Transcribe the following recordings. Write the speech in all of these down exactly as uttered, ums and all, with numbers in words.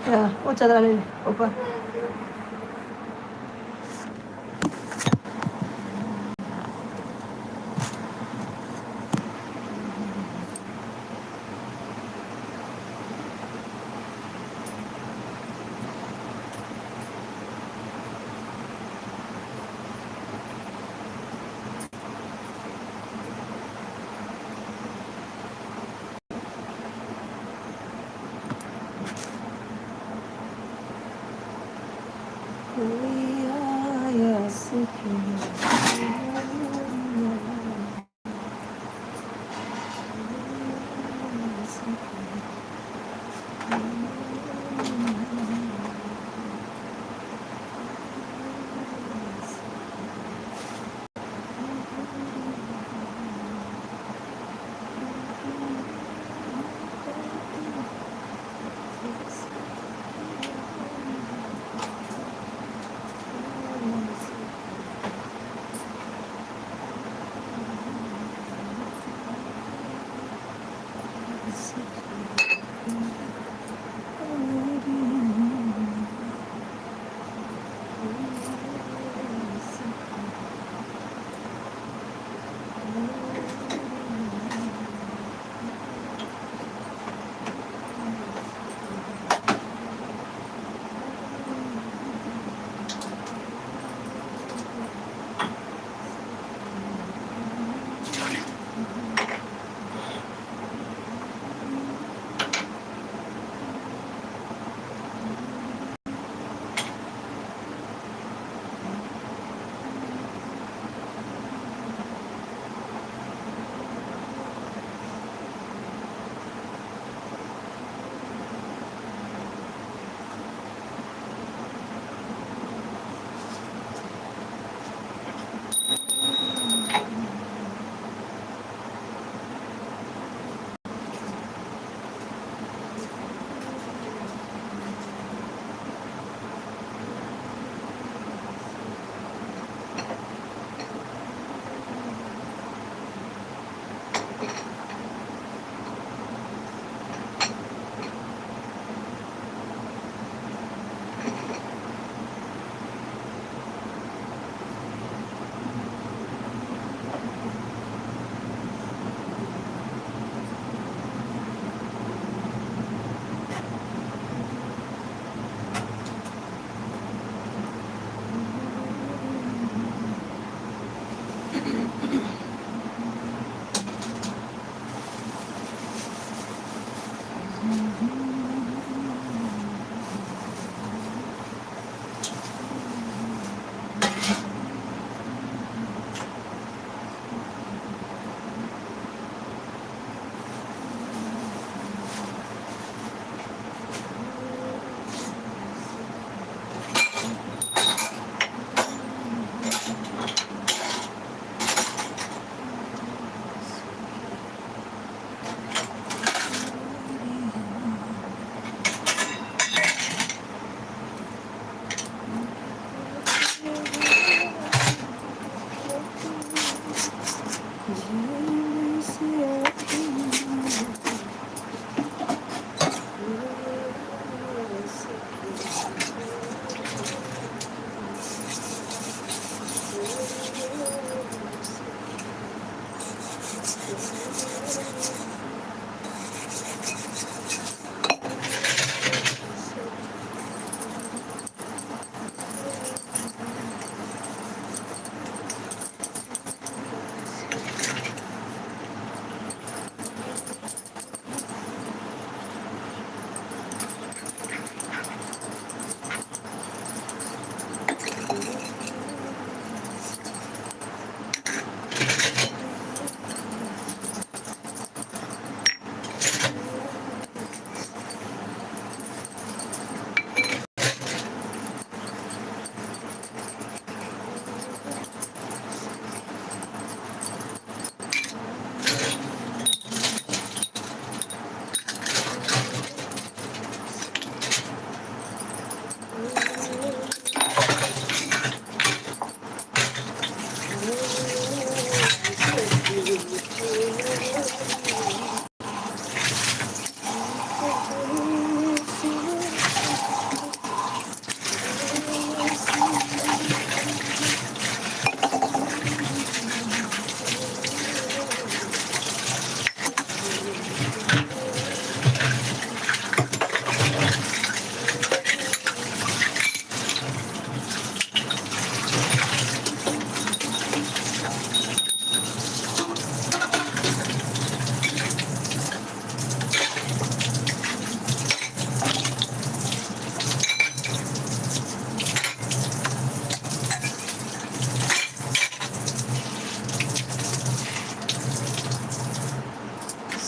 हाँ, वो चदरा ले ले, ऊपर।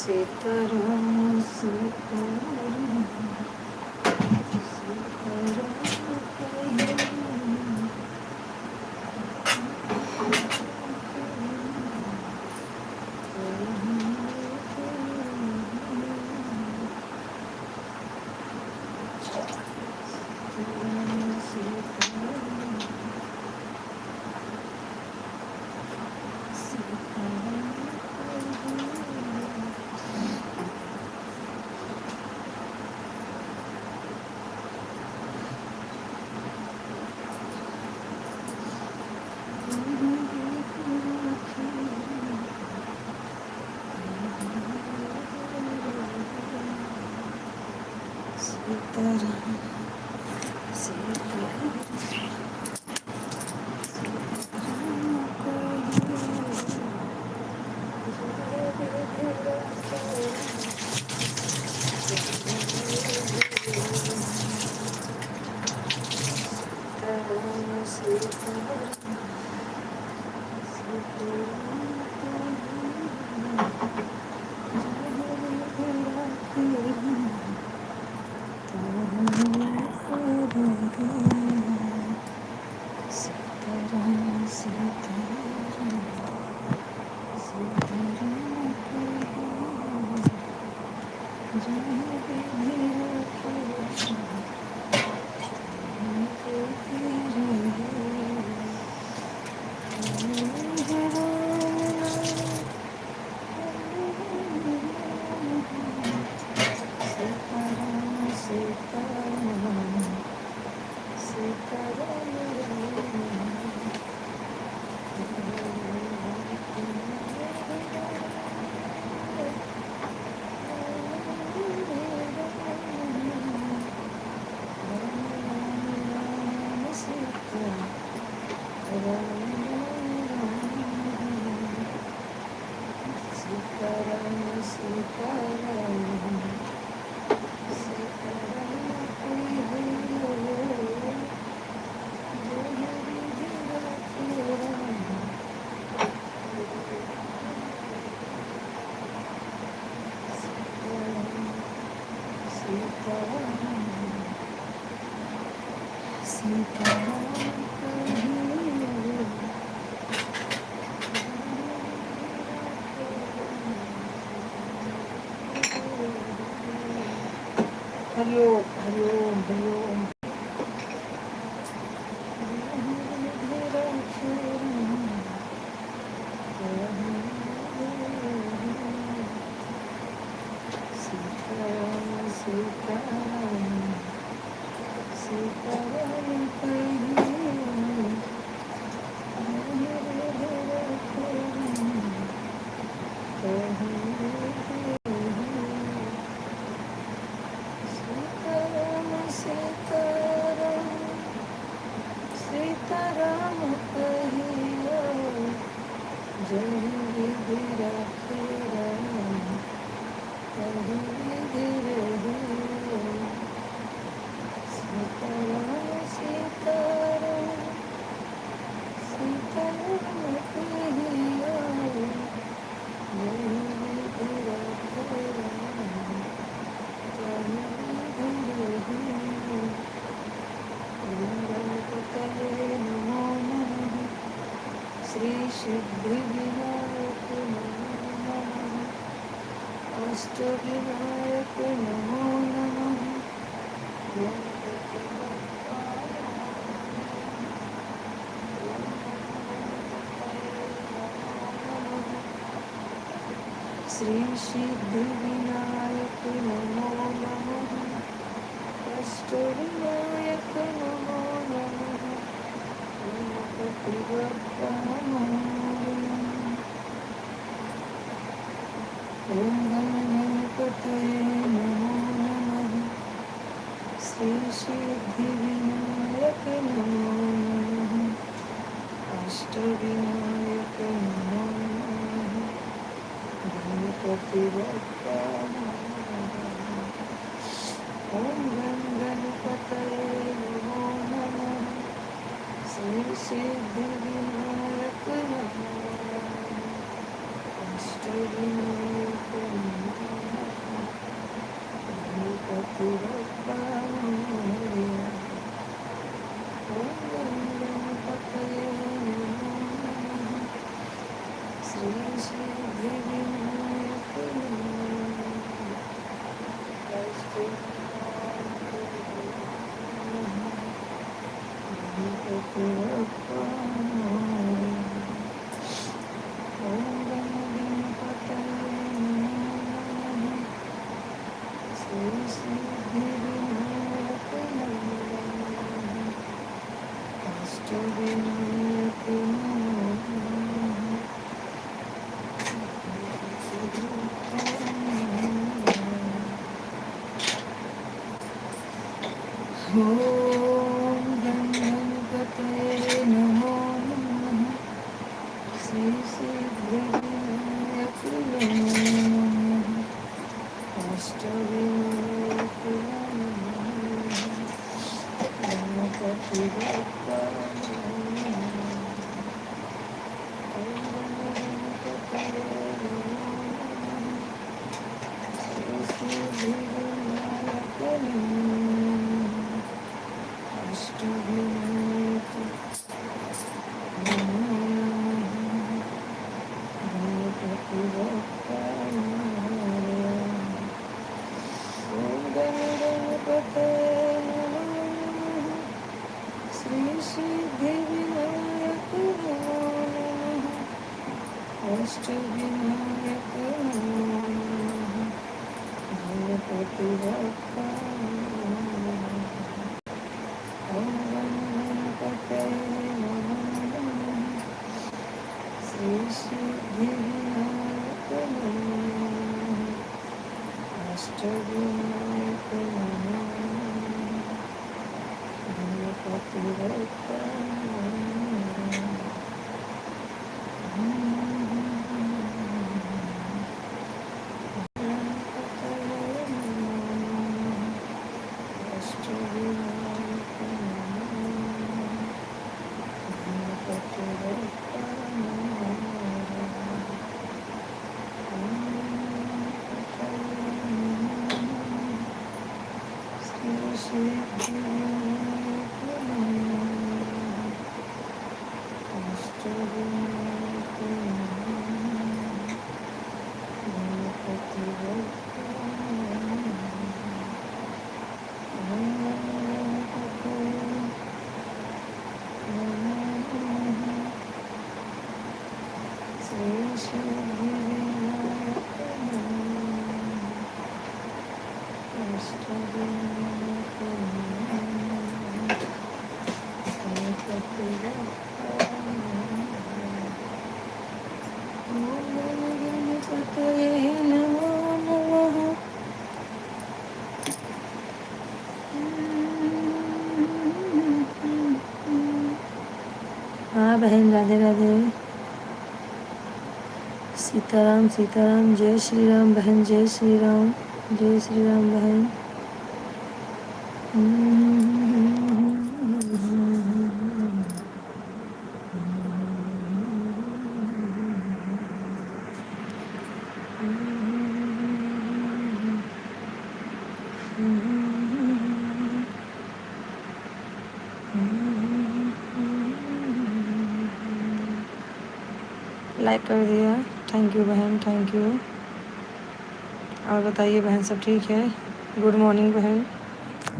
सीताराम, सीताराम, सीताराम। सीताराम, सीताराम। सीताराम, सीताराम, सीताराम। हरि ओम, हरि ओम, हरि ओम। सीताराम, सीताराम, सीताराम कहियो। सीताराम, सीताराम, सीताराम कहियो, जय विधि रखे राम, कहि विधि रहियो। सीताराम, सीताराम, सीताराम कहियो, जय विधि रखे राम, कहि विधि रहियो। ओम गणपतये नमो नमः। श्री सिद्धि विनायक नमो नमः। अष्ट विनायक नमो नमः। गणपति बप्पा नमो नमः। श्री सिद्धि विनायक नमो नमः। अष्ट विनायक नमो नमः। गणपति बप्पा मोरया। ओम गण गणपतये नमो नमः। श्री सिद्धि विनायक नमो नमः। अष्ट विनायक नमो नमः। गणपति बप्पा मोरया। ओम गण गणपतये नमो नमः। श्री सिद्धि विनायक नमो नमः। अष्ट विनायक नमो गणपतये नमो नमः। श्री सिद्धि विनायक नमो नमः। अष्ट विनायक नमो नमः। ॐ गं गणपतये नमो नमः। श्री सिद्धि विनायक नमो नमः। अष्ट विनायक नमो नमः। गणपति बप्पा नमो नमः। ॐ गं गणपतये नमो नमः। श्री सिद्धि विनायक नमो नमः। अष्ट विनायक नमो नमः। गणपति बप्पा मोरया। ॐ गं गणपतये नमो नमः। श्री सिद्धि विनायक नमो नमः। अष्ट विनायक नमो नमः। गणपति बप्पा मोरया। ॐ गं गणपतये नमो नमः। श्री सिद्धि विनायक नमो नमः। अष्ट विनायक नमो नमः। गणपति बप्पा मोरया। गणपतये नमो नमः। अष्ट विनायक नमो नमः। गणपति बप्पा मोरया। ॐ गणपतये नमो नमः। श्री सिद्धि विनायक नमो नमः। अष्ट विनायक नमो नमः। गणपति बप्पा मोरया। ॐ गणपतये नमो नमः। श्री सिद्धि विनायक नमो नमः। अष्ट विनायक नमो नमः। गणपति बप्पा मोरया। ॐ गं गणपतये नमो नमः। हाँ बहन, राधे राधे। सीताराम, सीताराम, जय श्री राम बहन, जय श्री राम, जय श्री राम बहन। Like कर दिया, thank you बहन, thank you। और बताइए बहन, सब ठीक है? Good morning बहन,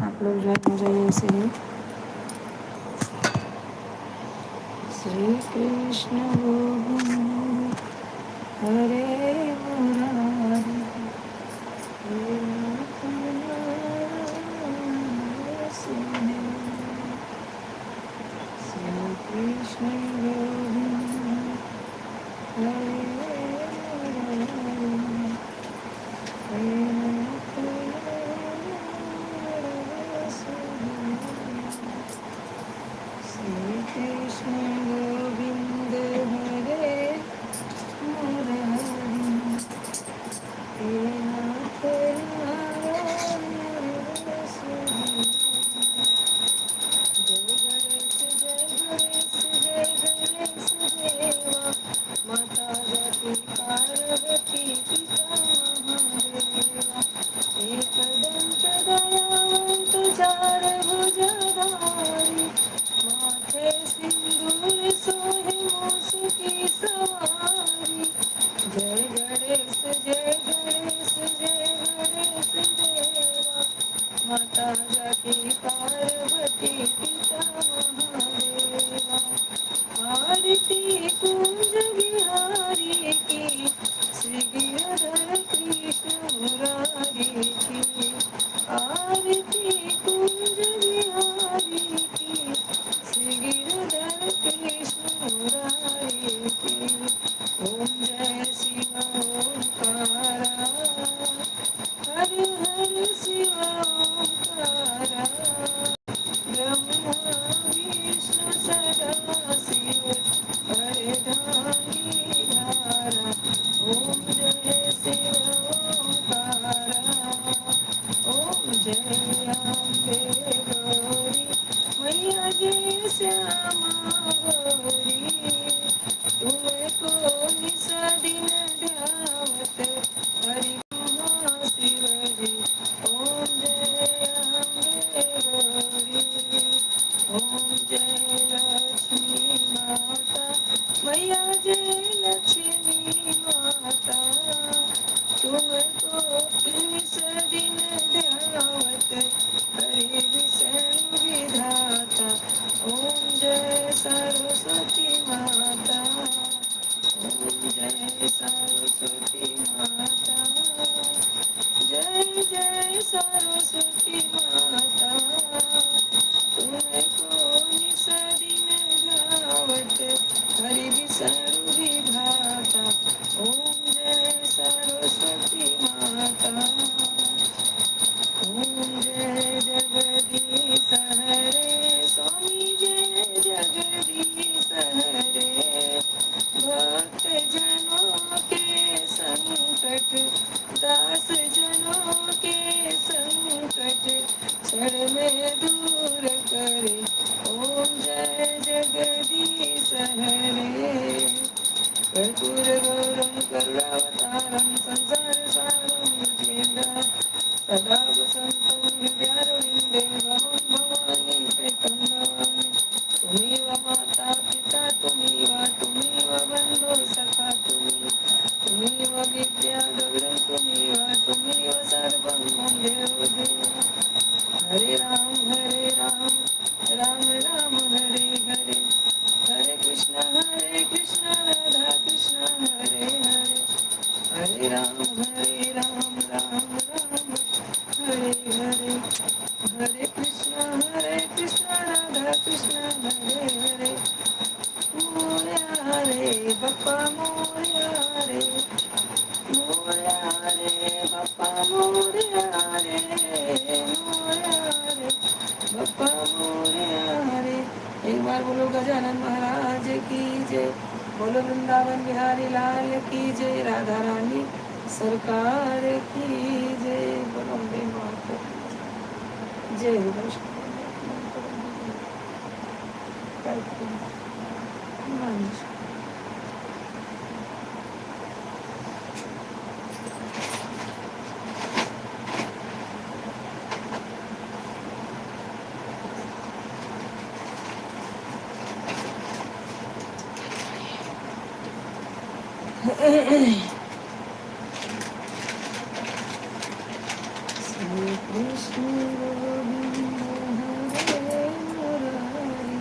आप लोग join हो जाइए ऐसे ही। श्री कृष्ण गोविंद हरे मुरारी, हे नाथ नारायण वासुदेव। श्री कृष्ण गोविंद हरे मुरारी, हे नाथ नारायण वासुदेव। श्री कृष्ण गोविंद हरे मुरारी, हे नाथ नारायण वासुदेव। जय गणेश जय गणेश जय गणेश देवा, माता जाति पार्वती पिता महादेवा। एक दंत दयावंत चार भुजधारी, माथे सिंदूर सोहे मूस की सवारी। जय गणेश जय गणेश जय अम्बे गौरी, मैया जय श्यामा गौरी, तुमको निस दिन ध्यावत हरि ब्रह्मा शिव जी। ओम जय अम्बे गौरी, ओम जय लक्ष्मी माता, मैया जय लक्ष्मी माता, तुमको निस दिन ध्यावत हरि विष्णु विधाता। ओम जय सरस्वती माता, ओम जय सरस्वती माता, जय जय सरस्वती माता, तुमको निस दिन ध्यावत हरि विष्णु विधाता। ओम जय सरस्वती माता। ओम जय जगदीश हरे, स्वामी जय जगदीश हरे। भक्त जनों के संकट, दास जनों के संकट, क्षण में दूर करे। ओम जय जगदीश हरे। कर्पूर गौरम करुणावतारम संसार सारम भुजेंद्र सदा वसंतं हृदयारविंदे भवं भवानी प्रीतं नमामि। त्वमेव माता पिता त्वमेव, त्वमेव बंधु सखा त्वमेव, त्वमेव विद्या द्रविणं त्वमेव, त्वमेव सर्वं मम देवो देव। हरे राम हरे राम, राम राम हरे हरे, हरे कृष्णा हरे कृष्णा राधा कृष्णा हरे हरे, हरे राम हरे राम, राम राम हरे हरे, हरे कृष्णा हरे कृष्णा राधा कृष्णा हरे हरे। मोरया रे बप्पा मोरया रे, मोरया रे बप्पा मोरया रे, मोरया रे बप्पा मोरया रे। एक बार बोलो गजानन महाराज की जय, बोलो वृंदावन बिहारी लाल की जय, राधा रानी सरकार की जय, बोलो अम्बे माता की जय। जय हो वैष्णव। श्री कृष्ण गोविंद हरे मुरारी,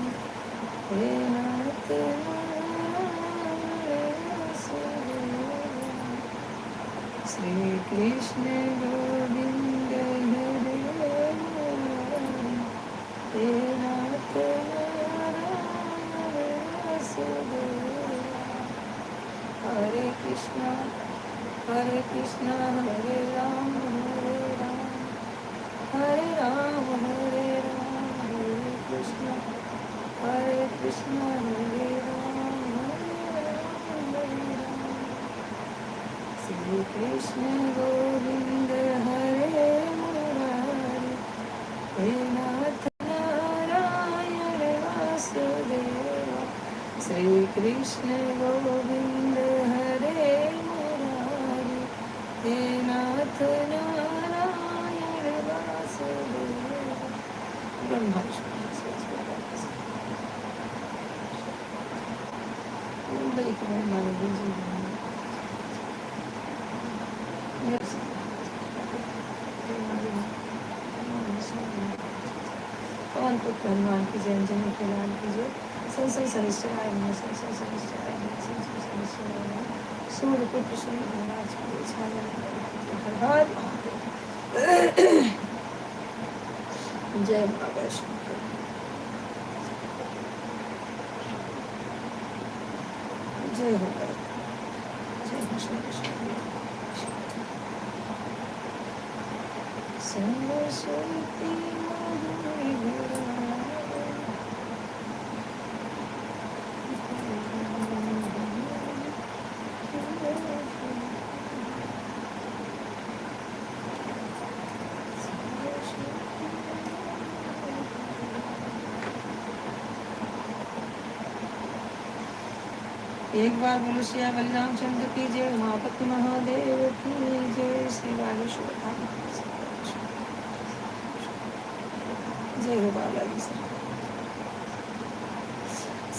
हे नाथ नारायण वासुदेव। श्री कृष्ण गोविंद हरे मुरारी, हे नाथ नारायण वासुदेव। हरे कृष्णा, हरे कृष्णा, हरे राम, हरे राम, हरे राम, हरे राम, हरे कृष्णा, हरे कृष्णा, हरे राम, हरे राम, हरे राम। श्री कृष्ण गोविंद हरे मुरारी, हे नाथ नारायण वासुदेवा। श्री कृष्ण गोविंद हरे मुरारी, हे नाथ नारायण वासुदेवा। ब्रह्मा विष्णु महेश। पवन पुत्र हनुमान की जय, अंजनी के लाल की जय, संसन सनिश्चराय नमः, संसन सनिश्चराय नमः, संसन सनिश्चराय नमः, सूर्य पुत्र सूर्य महाराज की जय, छाया हर हर महादेव। जय माँ वैष्णो। जय हो गए। जय हो श्री कृष्ण। संग सुरती मधुर गया। एक बार बोलो सियावर रामचंद्र की जय, उमापति महादेव की जय, श्री बागेश्वर धाम। जय हो बालाजी सर।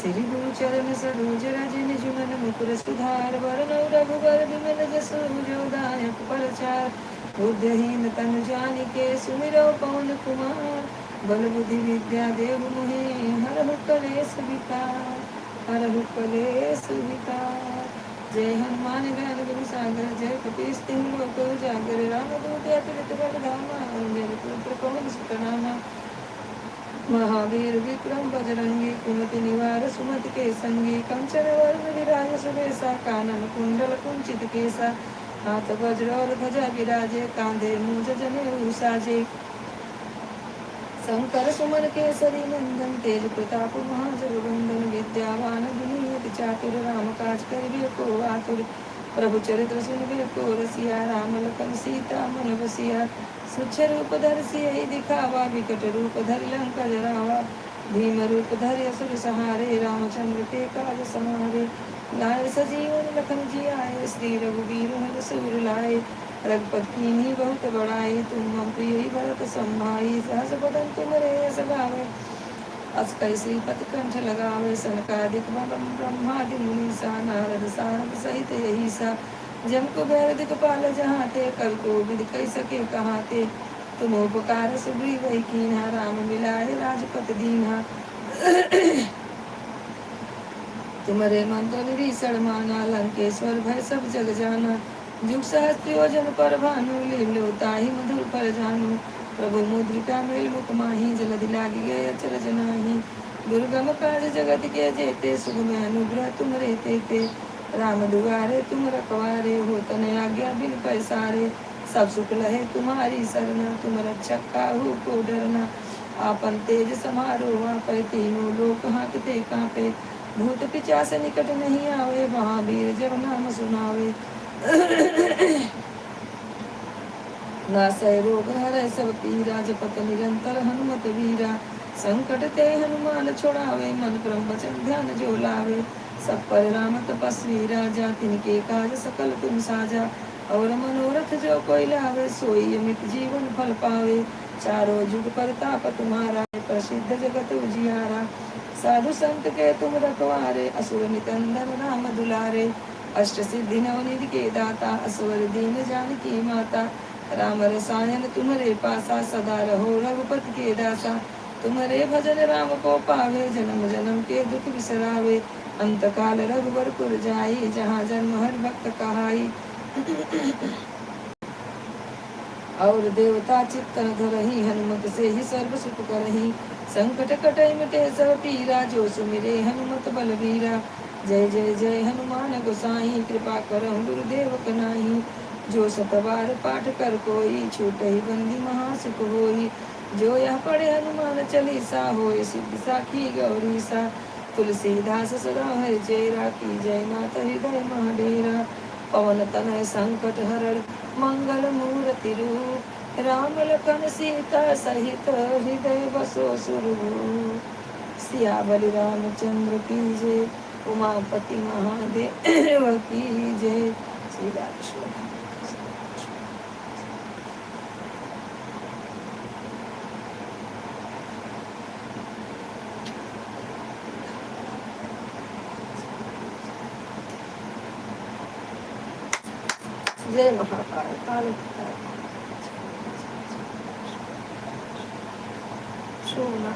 श्री गुरु चरण सरोज रज निज मन मुकुर सुधार, वरनउँ रघुबर बिमल जसु जो दायक फल अपार। बुद्धिहीन तनु जानिके सुमिरउँ पवन कुमार, बल बुद्धि विद्या देहु मोहे हरहु कलेस विकार। हरहु कलेस विकार। जय हनुमान ज्ञान गुण सागर, जय कपीस तिहुँ लोक उजागर। रामदूत अतुलित बल धामा, अंजनी पुत्र पवन सुत नामा। महावीर विक्रम बजरंगी, कुमति निवार सुमति के संगी। कंचन वरन विराज सुबेसा, कानन कुंडल कुंचित केसा। हाथ वज्र और ध्वजा विराजे, कांधे मूज जनेऊ साजे। शंकर सुमन केसरी नंदन, तेज प्रताप महाजगवंदन। विद्यावान गुणी अति चातुर, राम काज करिबे को आतुर। प्रभु चरित्र सुनिबे को रसिया, राम लखन सीता मन बसिया। सूक्ष्म रूप धरि सियहि दिखावा, विकट रूप धरि लंका जरावा। भीम रूप धरि असुर संहारे, रामचंद्र के काज संवारे। लाए सजीवन लखन जियाए, श्री रघुबीर हरषि उर लाए। रघुपति कीन्ही बहुत बड़ाई, तुम मम प्रिय भरत सम भाई। सहस बदन तुम्हरे यस गावै, अस कहि श्रीपति कंठ लगावै। सनकादिक ब्रह्म-, ब्रह्मादि मुनीसा, नारद सारद सहित अहिसा। जम कुबेर दिखपाल जहाँ ते, कल कोविद कहि सके कहाँ ते। तुम उपकार सुग्रीव ही कीन्हा, राम मिलाए राजपद दीन्हा। तुम्हरे मंत्र विभीषण माना, लंकेश्वर भय सब जग जाना। जुग सहस्त्र योजन पर भानु, लील्यो ताहि मधुर फल जानू। प्रभु मुद्रिका मेल मुख माही, जलधि लागि गए अचरज नाही। दुर्गम काज जगत के जेते, सुगम अनुग्रह तुम्हरे तेते। राम दुआरे तुम रखवारे, होत न आज्ञा बिनु पैसारे। सब सुख लहे तुम्हारी सरना, तुम रक्षक काहू को डरना। आपन तेज सम्हारो आपै, तीनों लोक हाँकते काँपे। भूत पिशाच निकट नहीं आवे, महावीर जब नाम सुनावे। नासै रोग हरै सब पीरा, जपत निरंतर हनुमत वीरा। संकट ते हनुमान छुड़ावे, मन क्रम वचन ध्यान जो लावे। सब पर राम तपस्वी राजा, तिनके काज सकल तुम साजा। और मनोरथ जो कोई लावे, सोई अमित जीवन फल पावे। चारों जुग परताप तुम्हारा, प्रसिद्ध जगत उजियारा। साधु संत के तुम रखवारे, असुर निकंदन राम दुलारे। अष्ट सिद्धि नवनिधि के दाता, असवर दीन जानकी माता। राम रसायन तुम्हरे पासा, सदा रहो रघुपति के दासा। तुम्हरे भजन राम को पावे, जन्म जन्म के दुख बिसरावे। अंत काल रघुबर पुर जाई, जहाँ जन्म हरि भक्त कहाई। और देवता चित्त न धरही, हनुमत सेहि सर्व सुख करही। संकट कटै मिटै सब पीरा, जो सुमिरे हनुमत बलबीरा। जय जय जय हनुमान गोसाई, कृपा करहु गुरुदेव कनाई। जो सत बार पाठ कर कोई, छूटहि बंदी महा सुख होई। जो यह पढ़े हनुमान चालीसा, होय सिद्धि साखी गौरीसा। तुलसीदास सदा हरि चेरा, कीजै नाथ हृदय मह डेरा। पवन तनय संकट हरण मंगल मूरति रूप, राम लखन सीता सहित हृदय बसो सुरभूप। सियावर रामचंद्र की जय, उमापति महादेव की जय। श्री राम। जय महाकाल, काल। सोना।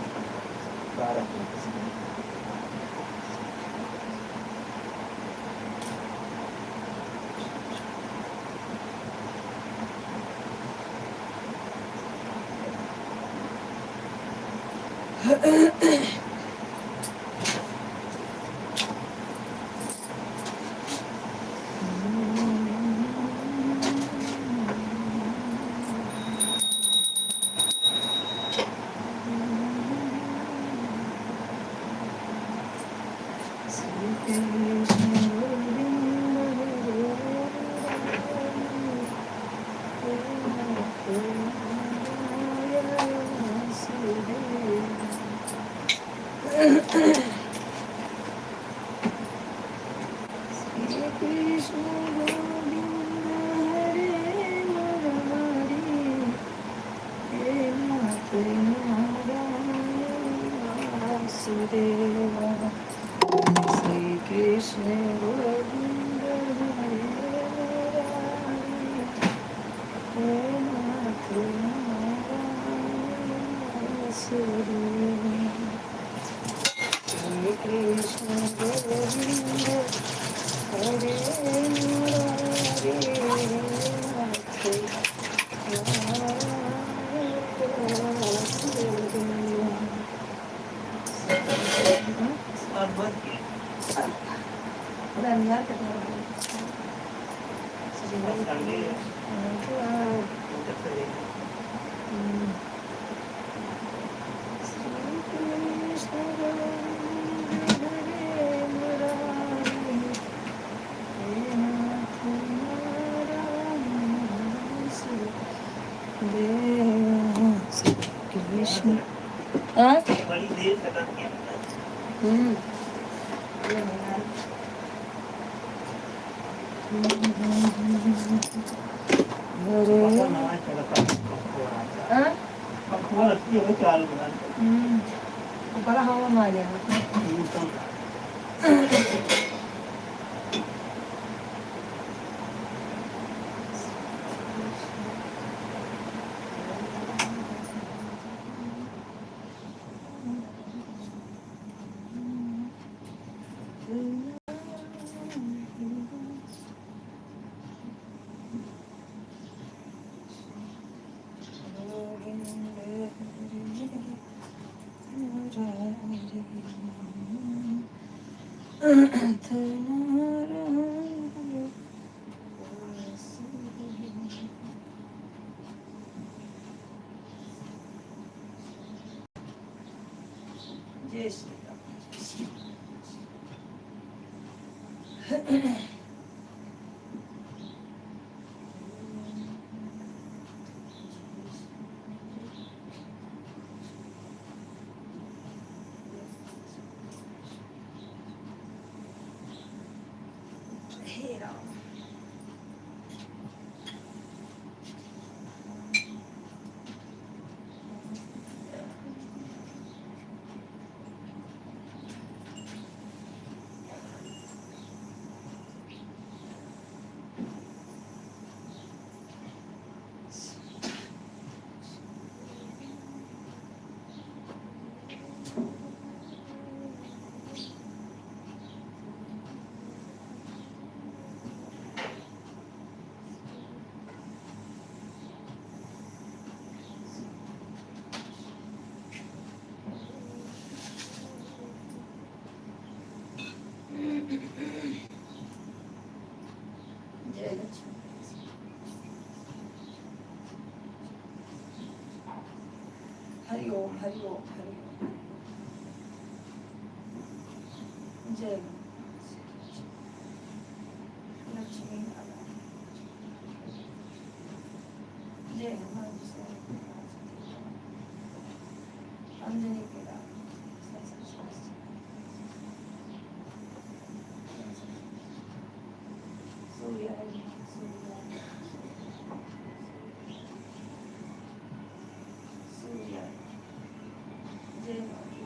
कृष्ण। हाँ? हम्म। अरे। हाँ? हम्म। ऊपर हवा मारे। जय श्री राम। हे राम। जय लक्ष्मी। हरि ओम, हरि ओम, हरि ओम। जय लक्ष्मी नारायण। जय हनुमान जी। अंजनी के राम। सूर्य, सूर्य, सूर्य। जय माता दी।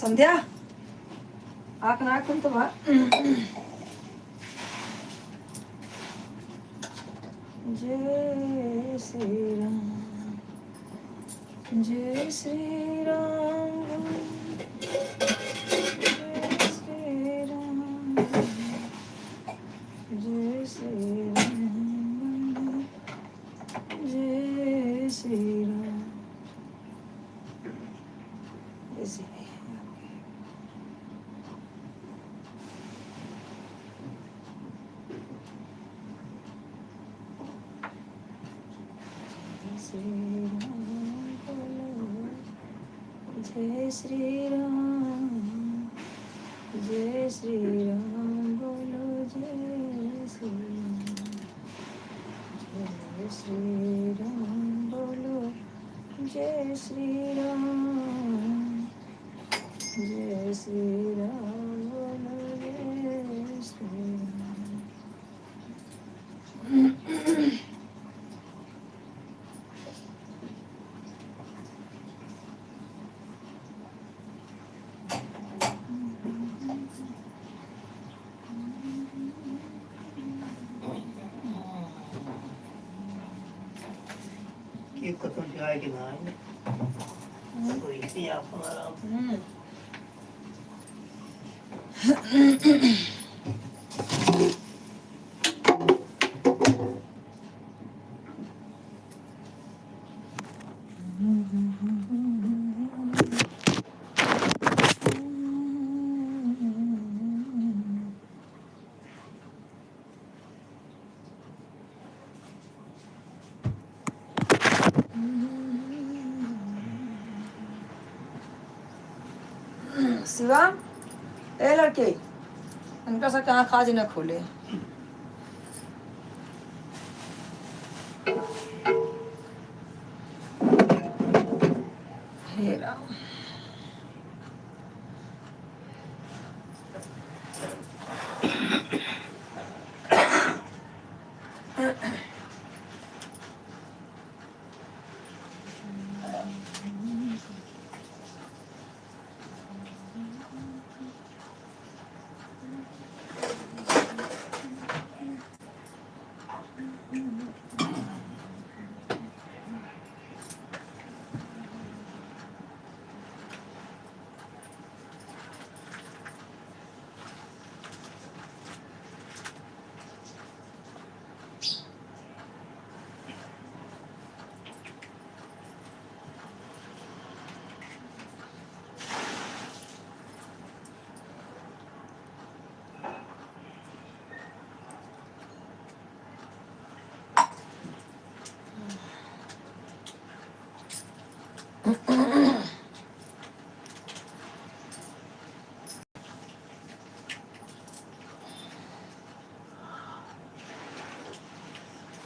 संध्या, आँख ना खुल तो बा। जय श्री राम, जय श्री राम, जय श्री राम, जय श्री राम, जय श्री राम। ऐसे नहीं है। जय श्री राम बोलो, जय श्री राम, जय श्री राम बोलो, जय श्री राम, जय श्री राम बोलो, जय श्री राम। जय श्री राम, जय श्री राम। के कतौ जाए के ना आए। हम्म। कोई नहीं, आप आराम। हम्म। शिवा, ए लड़के, इनका सब कहाँ खाज न खोले। हे राम।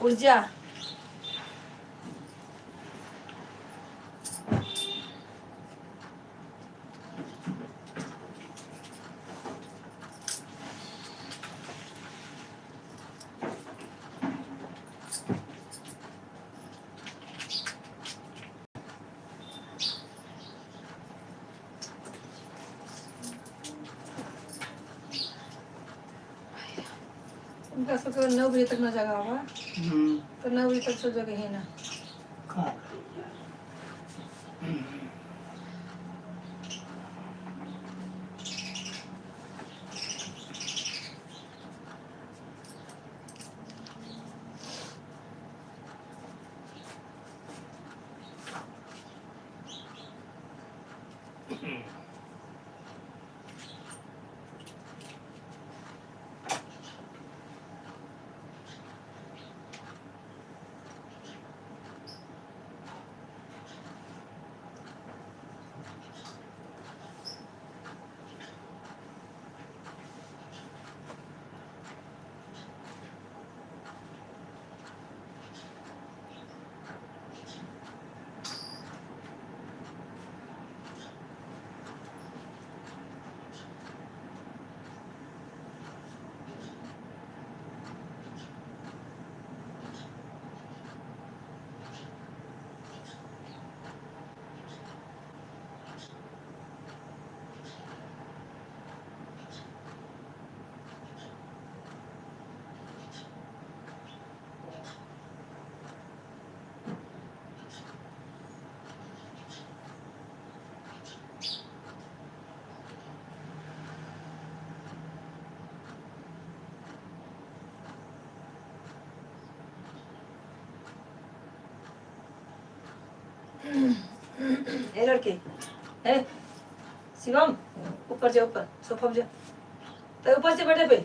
ऊर्जा। उनका सबके नौ बजे तक ना जगावा। हम्म। तो नौ बजे तक सब जगहे ना। का? ए लड़की, ए शिवम, ऊपर जा, ऊपर सोफा पे जा। तो ऊपर से बैठे पे,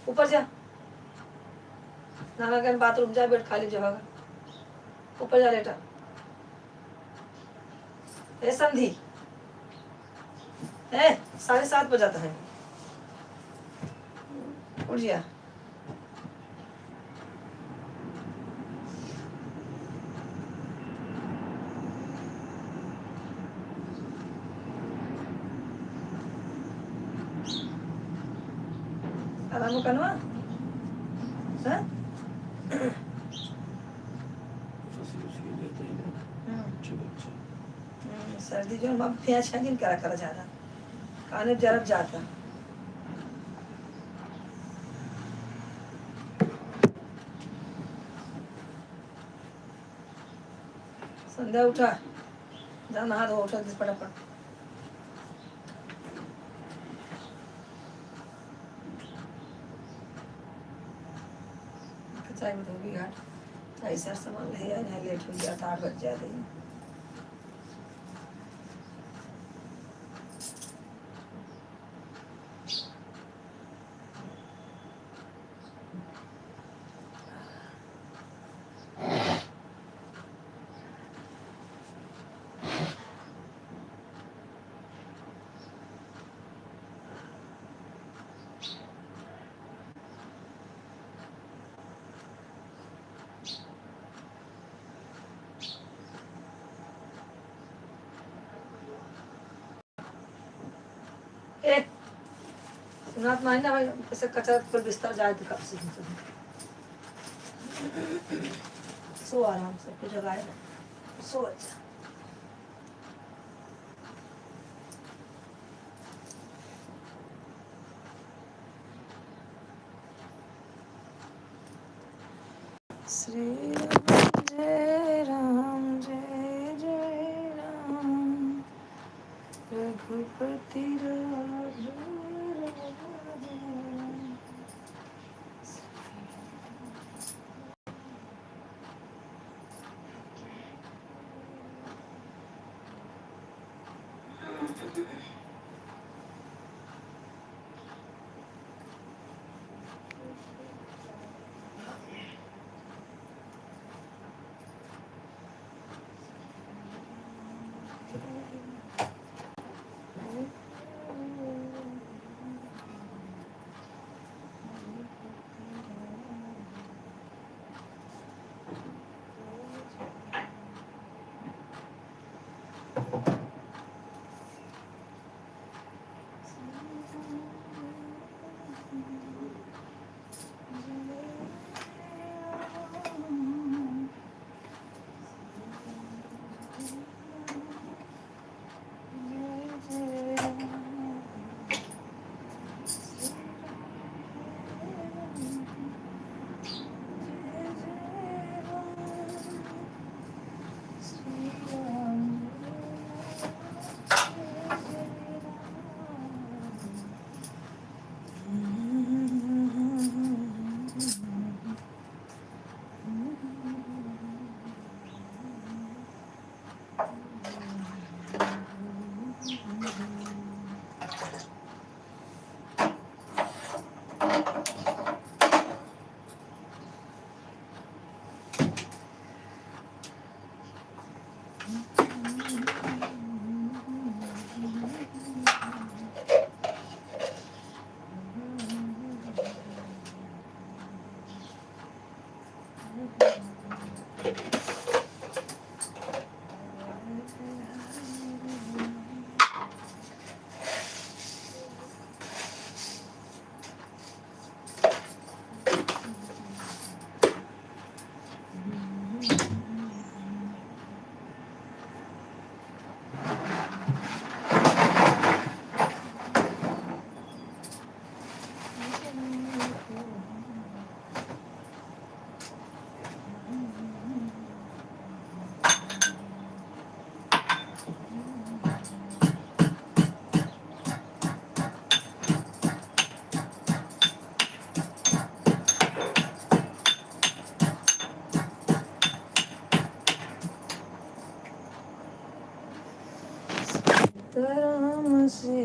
ऊपर जा। नाना कहन बाथरूम जा, बेड खाली जगह है। ऊपर जा लेटा। ए संधि, ए साढ़े सात बजाता है, उठ जा। आराम कनवा? हाँ? हम्म। हम्म, सर्दी जो है, अब प्याज छागिन करा करा ज्यादा। काने जरब जाता। संध्या उठा, जा नहा धो, उठा दे फटाफट। चाय में धोबी घाट, चाय सर सामान ले आए, यहाँ लेट हो गया था, आठ बज जाते हैं। ए, सुनात नाही ना भाई, कैसे कचरा कुल बिस्तर जाए दिखा से। सो आराम से, कुछ जगह है, सो अच्छा। श्री राम जय राम, जय जय राम, रघुपति राघव राम।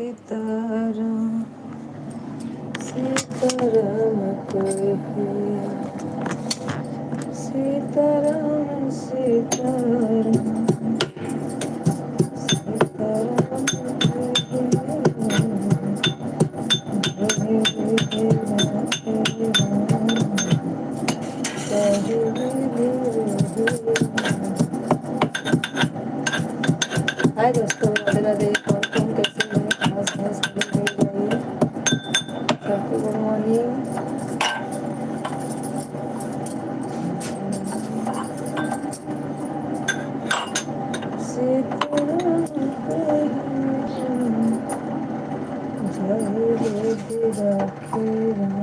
सीताराम, सीताराम कहे, सीताराम, सीताराम, सीताराम कहे। हाय दोस्तों, राधे राधे। कौन कौन कैसे हैं? खास खास खबर दे जाइए। सबको गुड मॉर्निंग। सीताराम कहे, जय जय राधे राम।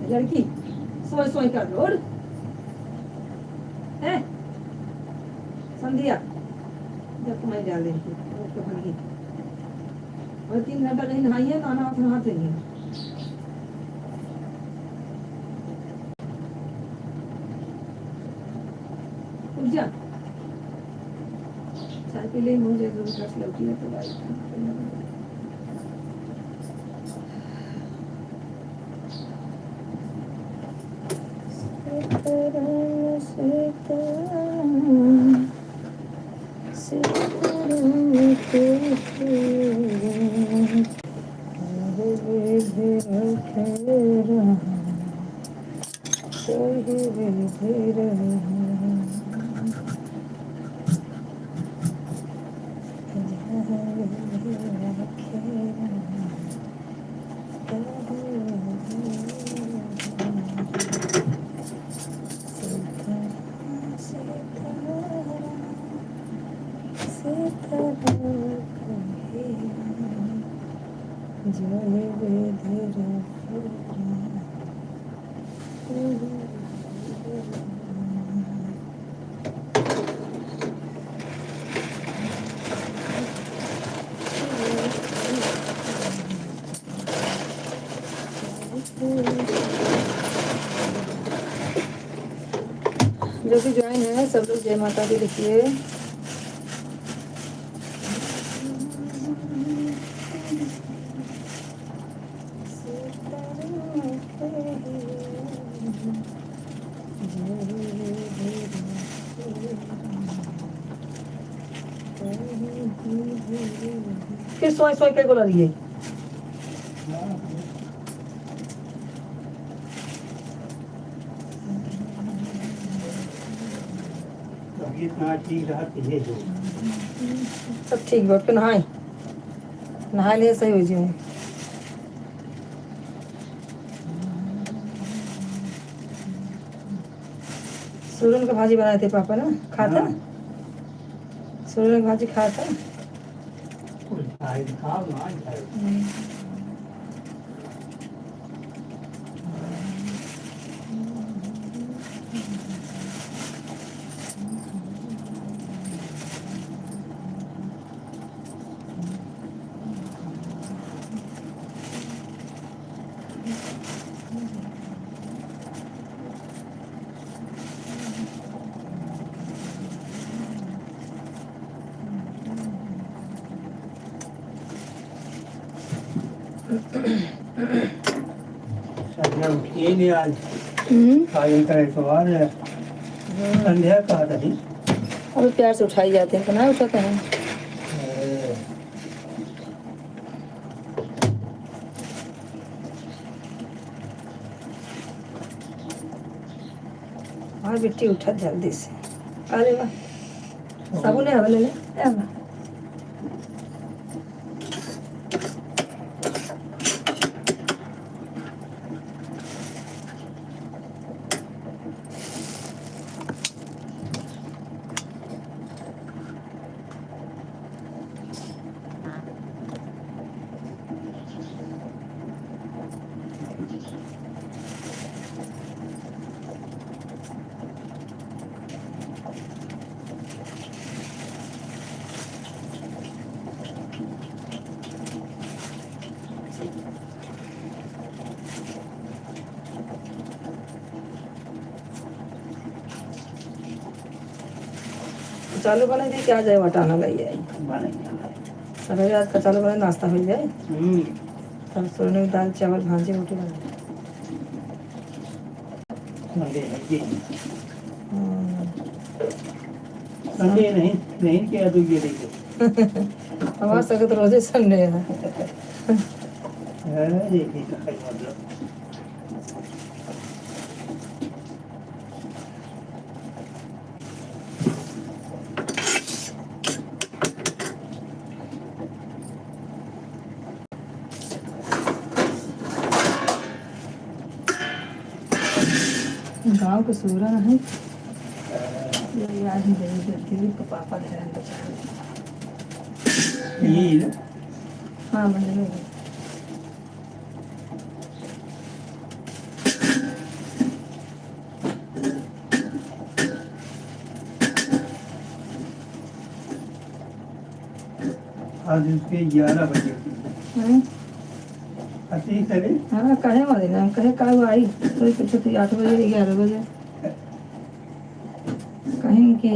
लड़की सोई सोई कर रोड है। संध्या, जब तुम्हें डाल देंगे, ओके, भगी। और तीन घंटा कहीं नहाई है, नहाना हाथ नहाते ही है। उठ जा। चाय पी ले, मुझे दो गिलास लौकी है तो भाई। जो भी ज्वाइन है, सब लोग जय माता दी लिखिए। फिर सोई सोई के बोला रही है। तबीयत ना ठीक रहा तो ये हो। सब ठीक बा, उठ के नहाए, नहाए ले सही हो जाए। सूरन का भाजी बनाए थे पापा ना, खाता? हाँ। सूरन का भाजी खाता? कुछ खाए, खाओ ना, खाए। हम्म। संध्या उठिए नहीं आज। हम्म। आज इनका एतवार है। हाँ। संध्या कहाँ रही? अभी प्यार से उठाई जाते हैं, तो ना उठाते हैं। अरे। हाँ बिट्टी, उठत जल्दी से। अरे वाह, साबुन है, हवा ले ले। ए, हवा। कचालू बने दी, क्या जाए वटाना लई आई। बने दी। सवेरे आज कचालू बने, नाश्ता हो जाए। हम्म। तब सोने दाल, चावल, भाजी, रोटी बने। अरे, अरे। हम्म। संडे नहीं, नहीं किया तो ये देखो। हमारे संगे तो रोजे संडे है। अरे, ये क्या है मतलब? गाँव के सूरन है। ये आज ही दे दे, दिलीप के पापा दे रहे हैं बेचारे। ये ना? हाँ, मैंने ले लिया। आज उसके ग्यारह बजे। हम्म। अति करे? हाँ, कहे वाले ना, कहे का आई, कोई कुछ तो आठ बजे, ग्यारह बजे। कहीं कि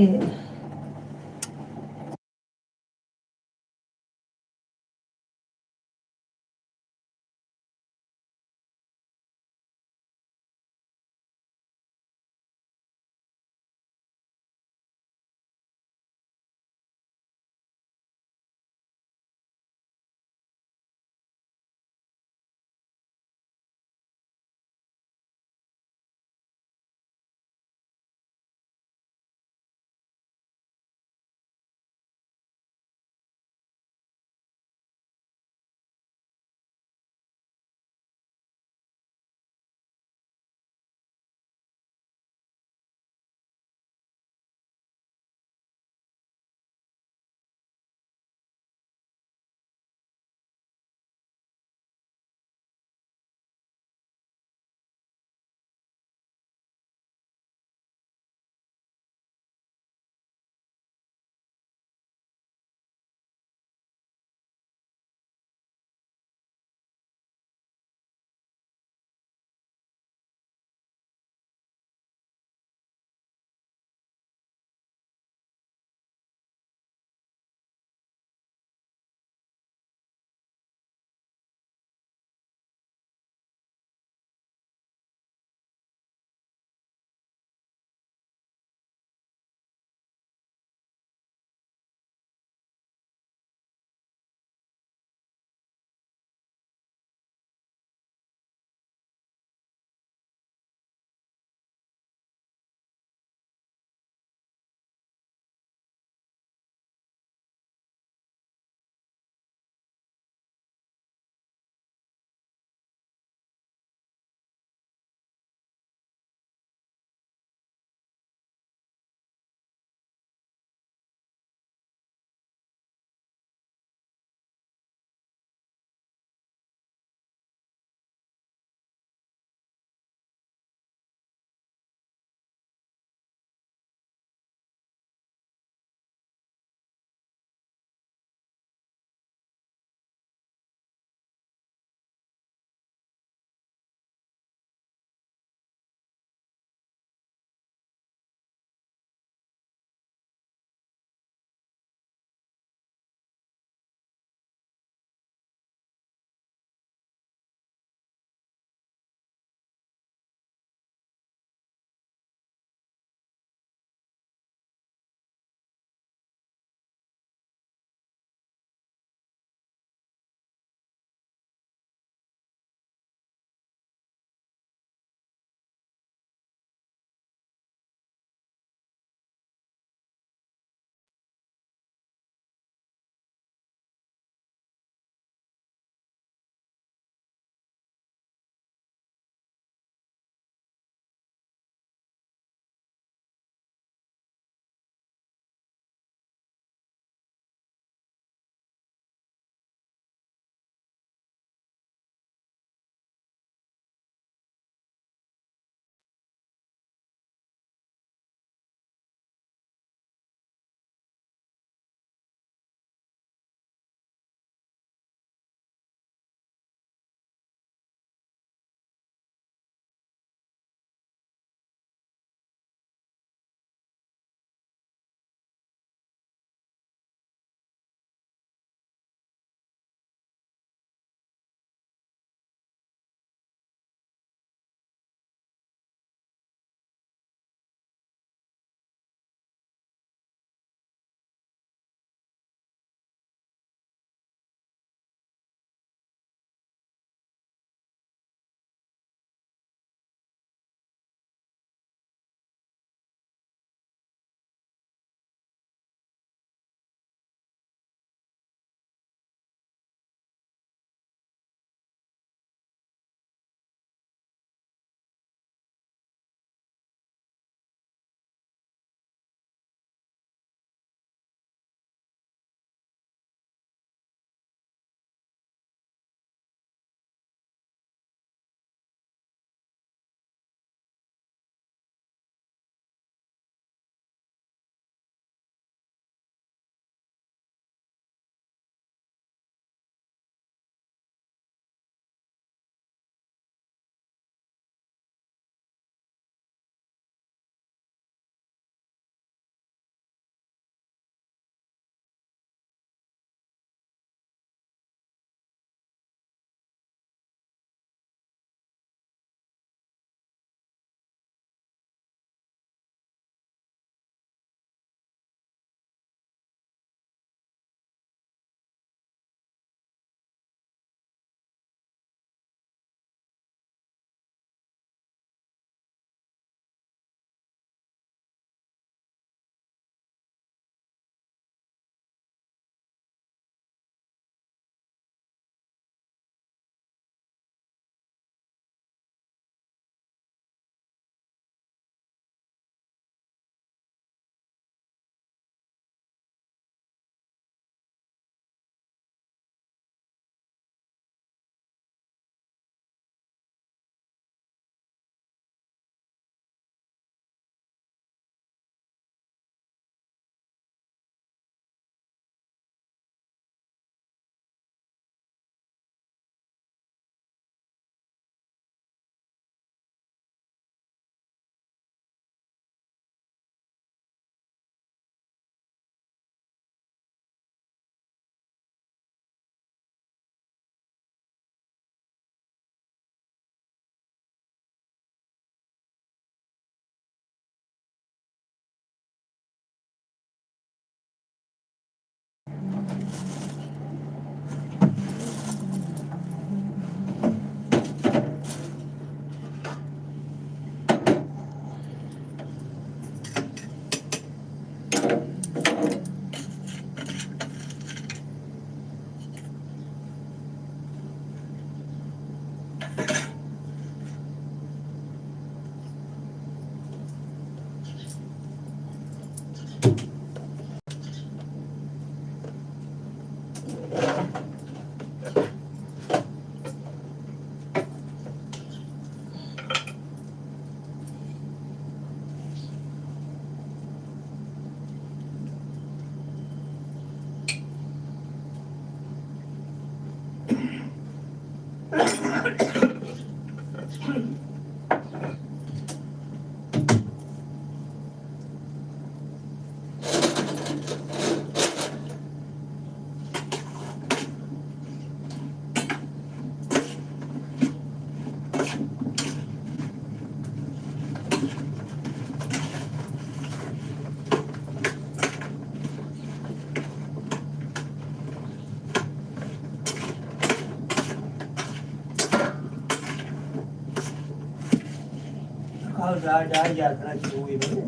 और डाल, डाल जात ना चूल्हे में।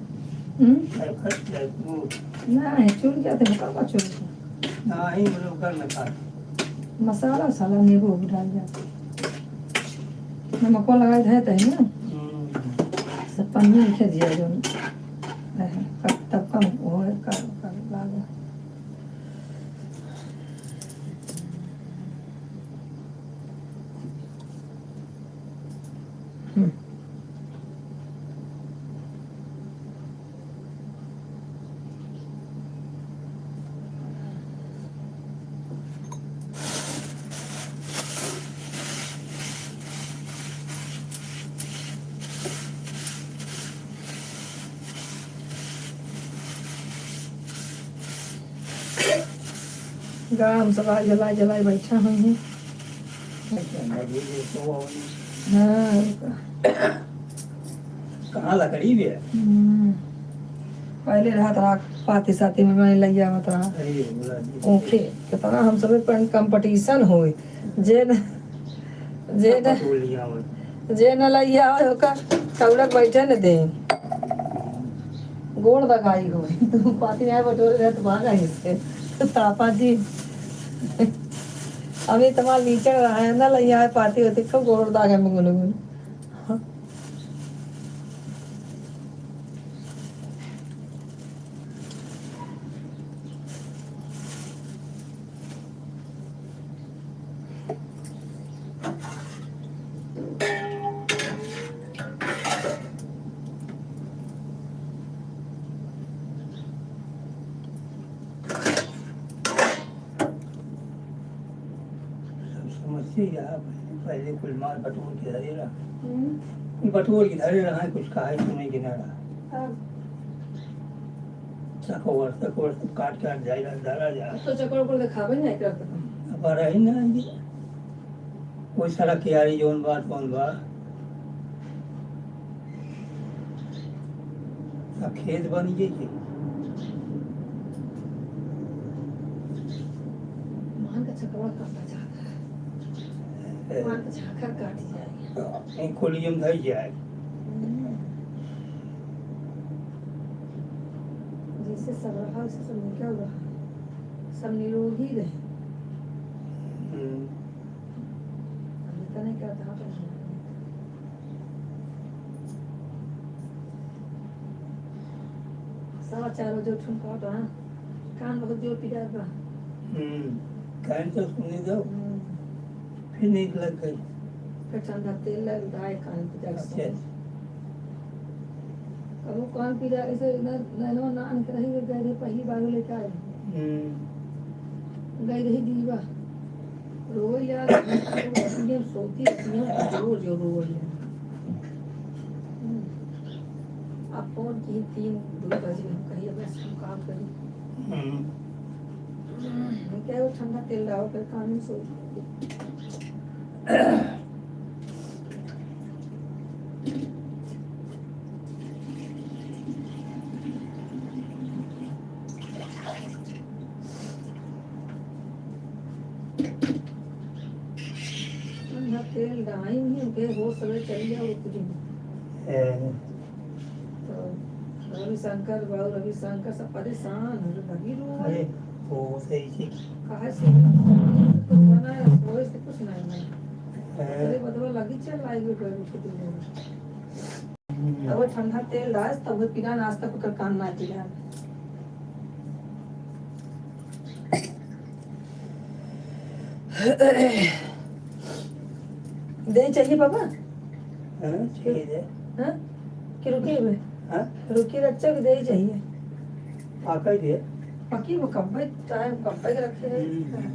हम्म? खर, खर, खर, वो। नहीं, चूल क्या थे, पापा चूल थे। नहीं, मतलब, कर ना खा। मसाला, वसाला, नींबू भी डाल जाते। नमको लगाए थे, तही ना? हम्म। सब पन्नी लिखे दिया जो। तब कम, वो है, कर, कर, लागे। हम्म। गाम सब जलाए जलाए बैठा हुई है। हाँ, रुका। कहाँ लकड़ी भी है? हम्म। पहले रहत रहा, पाती साती में मैं लैया आवत रहा। अरे, बोला जी। ओके, कितना हम सब पर competition होए। जे न, जे न, सब बटोर लिया होए। जे न लैया होए, ओकर तौलक बैठे न दे। गोड़ दगाई होए। तू पाती में बटोरे रहे, तो भागा इससे। तो तापा जी। अभी तुम्हारा लीचड़ रहा है ना, लैया है, पाती होती, खूब गोड़ दागे में गुनगुन। सब समस्या ही रहा, पहले, पहले कुल माल बटोर के धरे रहा। हम्म। कुल बटोर के धरे रहा, कुछ काहे सुने के ना रहा। अब चकवर, चकवर सब काट काट जाए रहा, धरा जा। अब तो चकवर को दिखावे नहीं करता। अब रही ना ये। कोई सारा कियारी जौन बा, तौन बा। अब खेत बन गई के। मान का चकवा काटा जाता है। ए। मान का झाखर काटी जाए। हाँ, एक कोलियम धर जाए। हम्म। जैसे सब रहा, वैसे सब निकल रहा। सब निरोगी रहे। हम्म। अब इतना ही करता हूँ तो नहीं। सवा चार बजे उठूँ, का बा? कान बहुत जोर पिरात बा। हम्म, कान तो सुने दो। हम्म। फिर नींद लग गई। फिर ठंडा तेल लग रहा है कान पे जब से। अच्छा। अब वो कान पीरा, ऐसे न-, नैनवा नान के रही, गए रहे, पहली बार लेके आए। हम्म। गई रही दीवा। रोई यार, ये सोती रहती है, जोर जोर रोई यार। हम्म। अब फोन की तीन, दो बजे हम कही, अब ऐसे हम काम करी। हम्म। हम्म, क्या वो ठंडा तेल डालो, फिर कान में सो। ठंडा तेल डाइन ही, ओके, हो सवे चली जाओ उतरी। ए। तो रविशंकर, बाबू रविशंकर सब परेशान हो, लगी रो। अरे, वो सही से। काहे से? कुछ बना है, सोए से कुछ नहीं बना। ए। अरे, बदवा लगी चल, लाइव में कोई कुछ नहीं बना। हम्म। अब वो ठंडा तेल डाल, तब वो पीला नाश्ता पकड़ कान ना पीला। दही चाहिए पापा? हाँ, चाहिए दे। हाँ? कि रुकी बे? हाँ? रुकी रच्चा कि दही चाहिए? पाका ही दे। पकी वो कब्बे, टाइम कब्बे के रखे हैं। हम्म।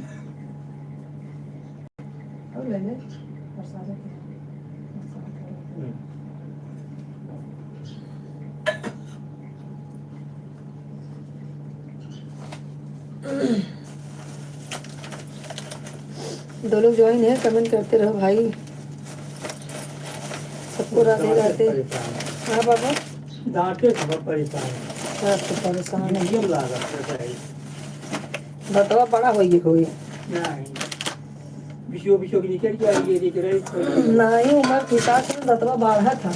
और ले ले, और सारे के। हम्म। दो लोग join है, comment करते रहो भाई। सबको राधे राधे। परेशान। हाँ बाबा। दांते से बहुत परेशान है। हाँ, तो परेशान है। मीडियम लागत है भाई। दतवा बड़ा होई होई। नहीं। बिचो बिचो के निकल गया, ये देख रहे हैं। नहीं, उम्र के हिसाब से दतवा बढ़ा था।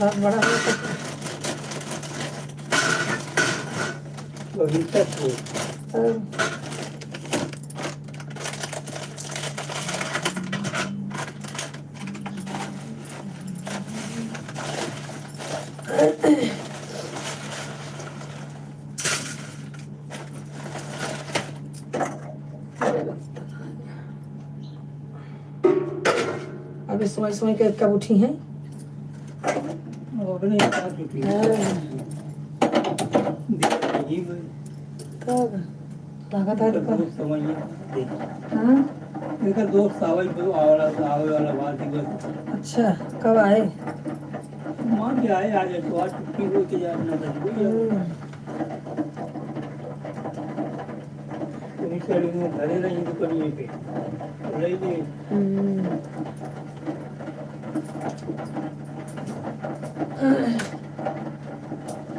बहुत बड़ा हो गया। वही तक हो। हाँ। अबे सोई सोई के कब उठी हैं? वो अपने साथ उठी। हाँ। देखिए भाई। कब? लागत है इनका तो। दोस्त समझ में देख। हाँ? इनका दोस्त आवे, आवे वाला, आवे वाला बात ही बस। अच्छा, कब आए? मान के आए, आज तो आज छुट्टी हो के यार ना बच गई। हम्म। उन्हीं से लोग घरे रही दुकान में पे। रही नहीं। हम्म।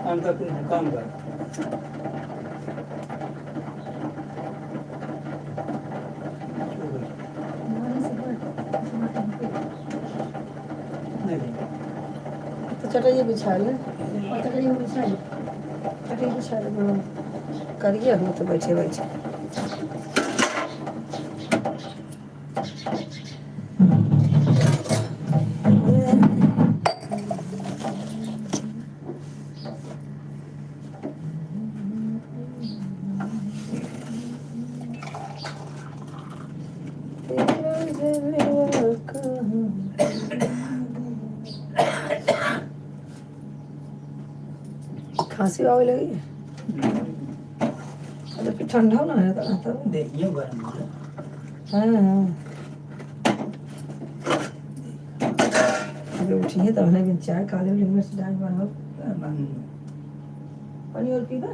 अंदर कुछ काम कर। नहीं। तो चटाई बिछा ले। और चटाई बिछा ले। चटाई बिछा ले, हाँ। करिए हम तो बैठे बैठे। खांसी आवे लगी। अरे, फिर ठंडा ना है, तो, तो। देखिए, गरम हो गया। हाँ, हाँ। अबे उठिए, तो हमने भी चाय, काले वाली मिर्च डाल बनाओ। हाँ, बन गया। पानी और पीबा?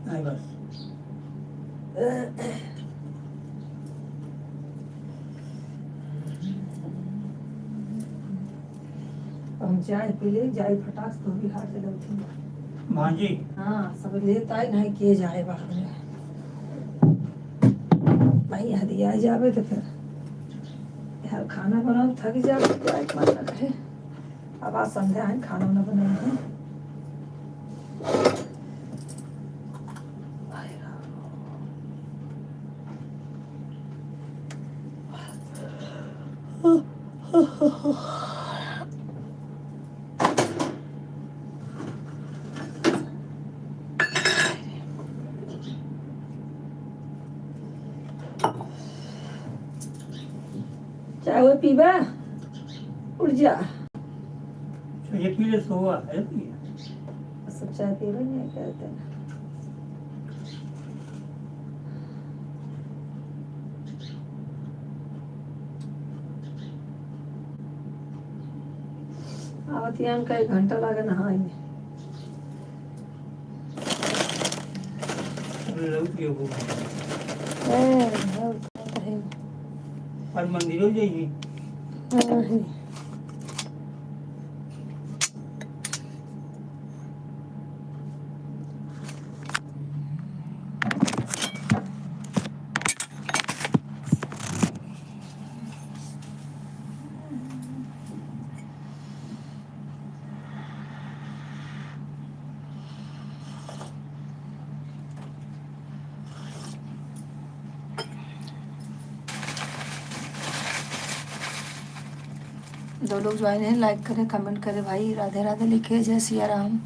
नहीं, बस। हम चाय पी ले, जाई फटाक से, तो भी हाथ से लौटी। भांजी। हाँ, सब लेत आई, नहीं के जाए बाहर में। भाई, हदिया जावे तो फिर यार खाना बनाओ, थक जावे, जाए के मन ना रहे। अब आज संध्या है, खाना ना बनाई है। चाय वो पीबा? उठ जा। अच्छा, ये पी ले, सोवा है, पी ले। सब चाय पीबे नहीं करते ना। आवत यान का एक घंटा लागे नहाए में। अरे, लौट गयो वो। ए, लौट गयो। और मंदिरों जाइए। हाँ, है। जो लोग ज्वाइन है, लाइक करे, कमेंट करे भाई। राधे राधे लिखे, जय सिया राम।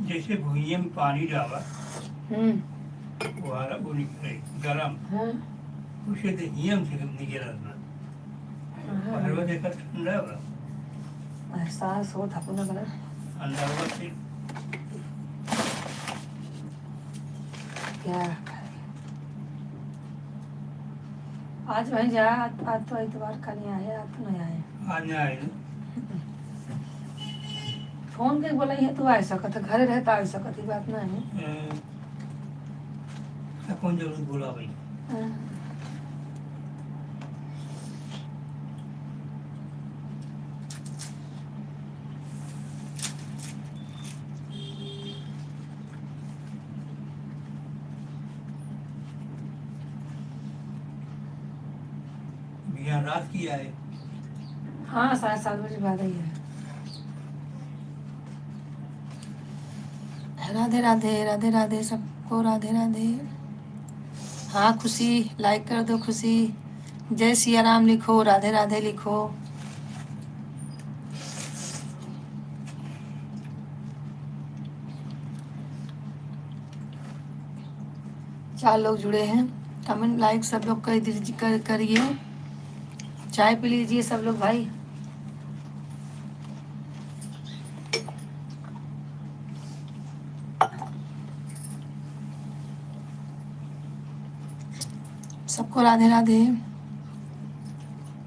जैसे भुइये में पानी डाला, हम्म। वो आ रहा, वो निकले, गरम। हाँ। उसे तो हियम से निकला ना। हाँ। बाहर में देखा ठंडा बा। एहसास होत अपना बड़ा। अंदर से। क्या करे? आज भाई जा, आज, आज तो इतवार का नहीं आए, आज तो नहीं आए। आज नहीं आए ना? फोन के बोला है, तू आ सकत है, घरे रहे तो आ सकत है, बात ना है। हाँ। तो कौन जरूरत बोला भाई? हाँ। यहाँ रात की आए। हाँ, साढ़े सात बजे बाद आई है। राधे राधे, राधे राधे, सबको राधे राधे। हाँ खुशी, like कर दो खुशी। जय सिया राम लिखो, राधे राधे लिखो। चार लोग जुड़े हैं, comment like सब लोग कर दीजिए, कर, करिए। चाय पी लीजिए सब लोग भाई। सबको राधे राधे।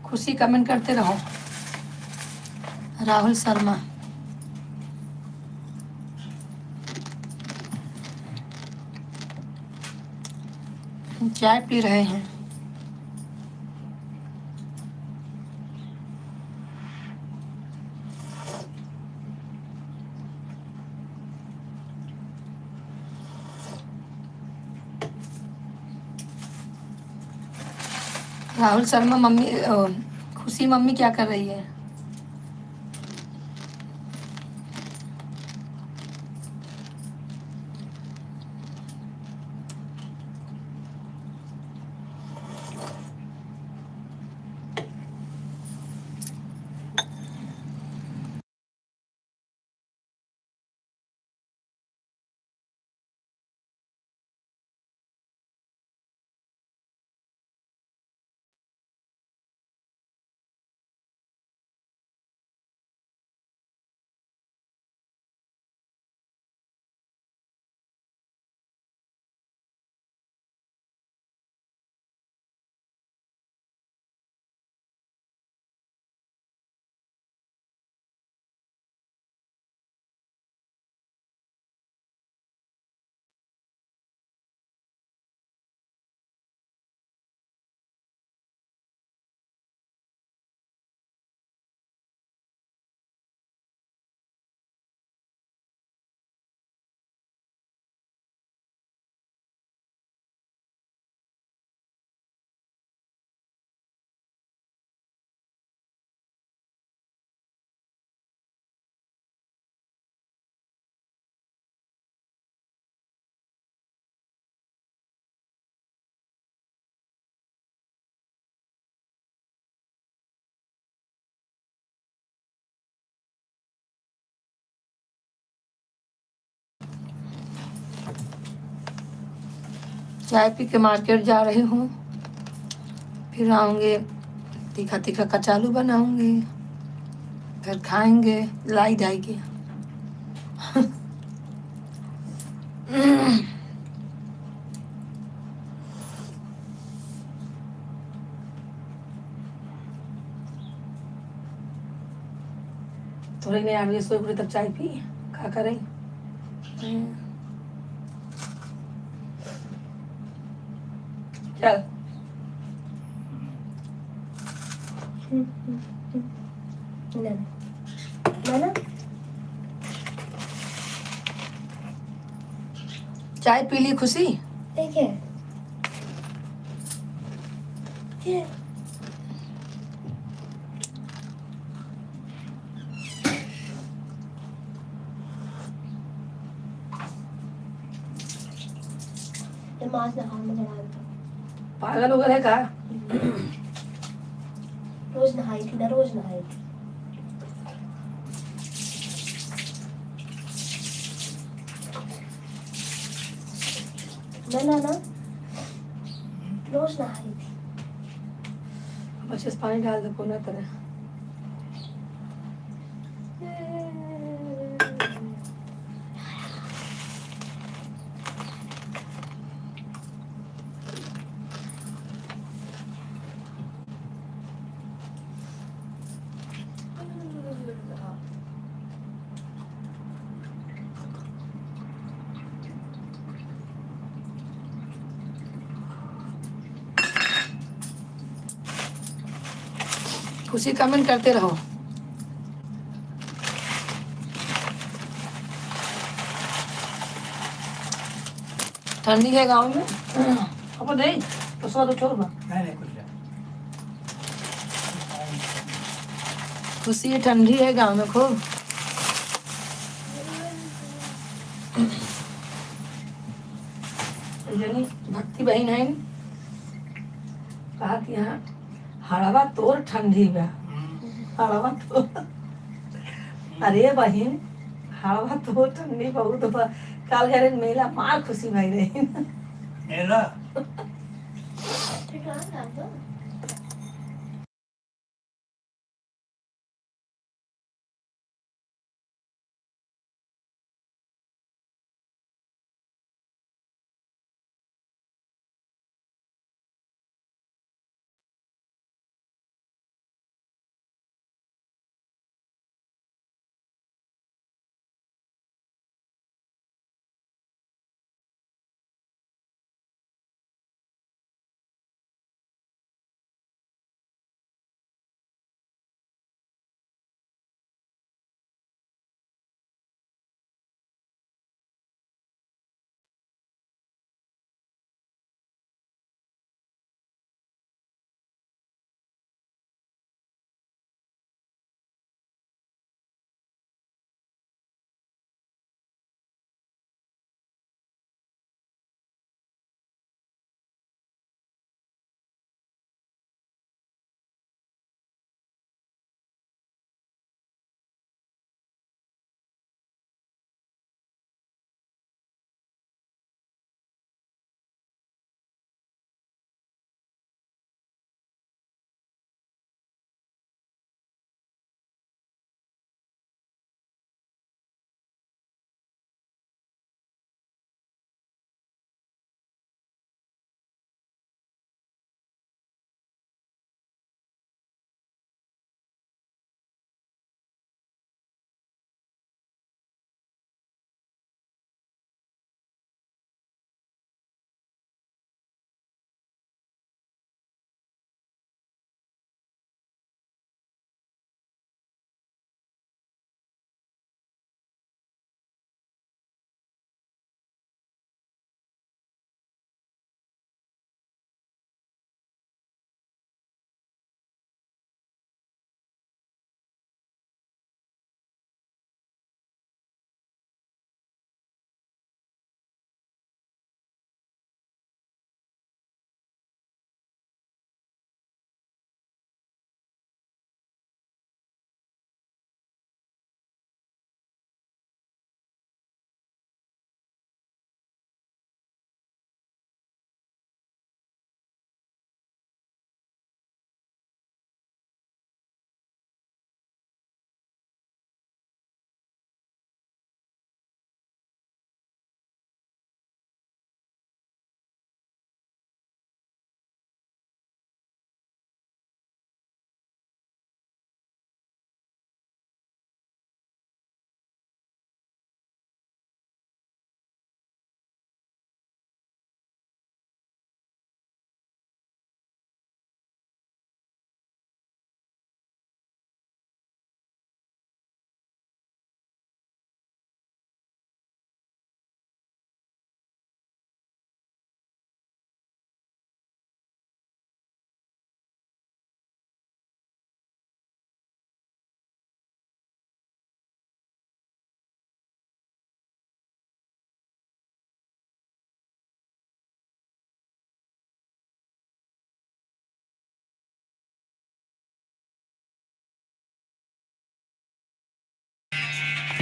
खुशी comment करते रहो। राहुल शर्मा। चाय पी रहे हैं। राहुल शर्मा, मम्मी, अ, खुशी मम्मी क्या कर रही है? चाय पी के मार्केट जा रही हूँ, फिर आऊँगी, तीखा तीखा कचालू बनाऊँगी, फिर खाएँगे, लाई जाएगी। थोड़े नहीं आदमी सोए पड़े तब चाय पी, का करें? चल। ले ले। ले ले। चाय पी ली खुशी? ठीक है। ये। ये मांस ना खाओ, मुझे डाल दो। पागल हो गए है का? रोज नहाई थी ना, रोज नहाई थी। ना, ना, ना। रोज नहाई थी। बस इस पानी डाल दो, कोना तरह। खुशी comment करते रहो। ठंडी है गाँव में? अब नहीं, तो सो तो छोड़ ना। नहीं, नहीं, कुछ नहीं। खुशी ठंडी है गाँव में खूब। जनी भक्ति बहिन है, कहा कि यहाँ हड़वा तोर ठंडी बा। हम्म। हड़वा तोर। अरे बहिन, हड़वा तोर ठंडी बहुत बा। काल घरे मेला मार खुशी भाई रही। मेला?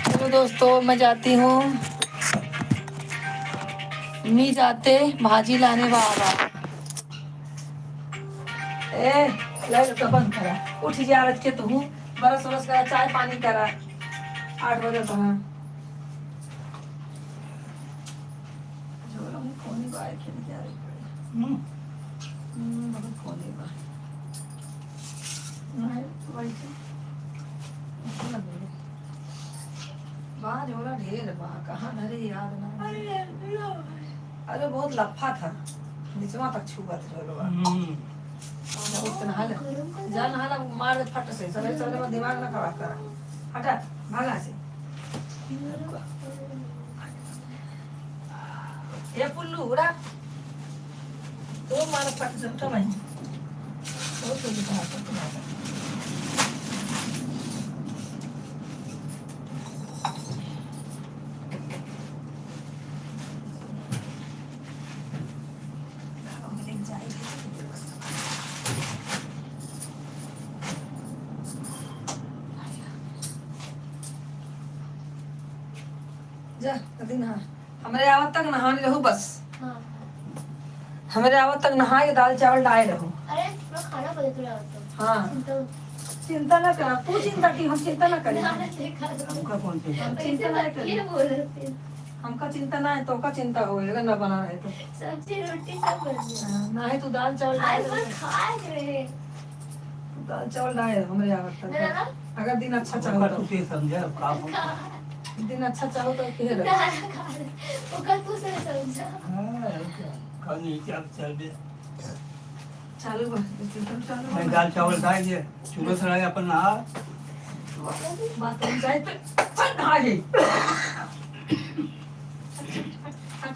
चलो दोस्तों, मैं जाती हूँ। मी जाते भाजी लाने बाबा। ए, लाइट का बंद करा। उठ जा, रख के तू ब्रश व्रश करा, चाय पानी करा। आठ बजे कहा। झोला में कोनी बा, खेल के आ रही पड़ी। हम्म। हम्म, बहुत कोनी बा। नहीं, तो वही से। अच्छा लगे। बा, झोला ढेर बा, कहाँ धरे याद ना। अरे, लो। अरे, बहुत लफा था, निचवा तक छुआ था झोलवा। हम्म। बहुत नहा ले। जा नहा ला, मार दे फट से, सवेरे सवेरे में दिमाग ना खराब करा। हटा, भागा से। ए पुल्लू, उड़ा। तो मार फट से उठा भाई। बहुत जल्दी कहा था तुम्हारा। अरे हाँ, हमरे आवत तक नहाने रहू बस। हाँ। हमरे आवत तक नहा के दाल चावल डाए रहू। अरे, पूरा खाना बने तो आवत तक। हाँ। चिंता मत। चिंता ना कर, तू चिंता की, हम चिंता ना करें। ना, ना, देखा तो। हमका कौन चिंता? चिंता ना कर। ये बोल रहे थे। हमका चिंता ना है, तोका चिंता होएगा, ना बना रहे तो। सब्जी, रोटी सब बन गया। हाँ, ना है तू दाल चावल आज डाए बस रहू। खाए रहे। तू दाल चावल डाए, हमरे आवत तक। ना, ना। अगर दिन अच्छा चाहो ओकर तो। तू के समझे, अब का हो? दिन अच्छा चाहो तो के रहे। ओकर तू से समझा। हाँ, और क्या? कल नहीं, क्या चल दे। चालू बा, system चालू बा। नहीं, दाल चावल खाए के, चूल्हा सराय अपन नहा। बाथरूम जाए तो चल नहा ले। हट, हट,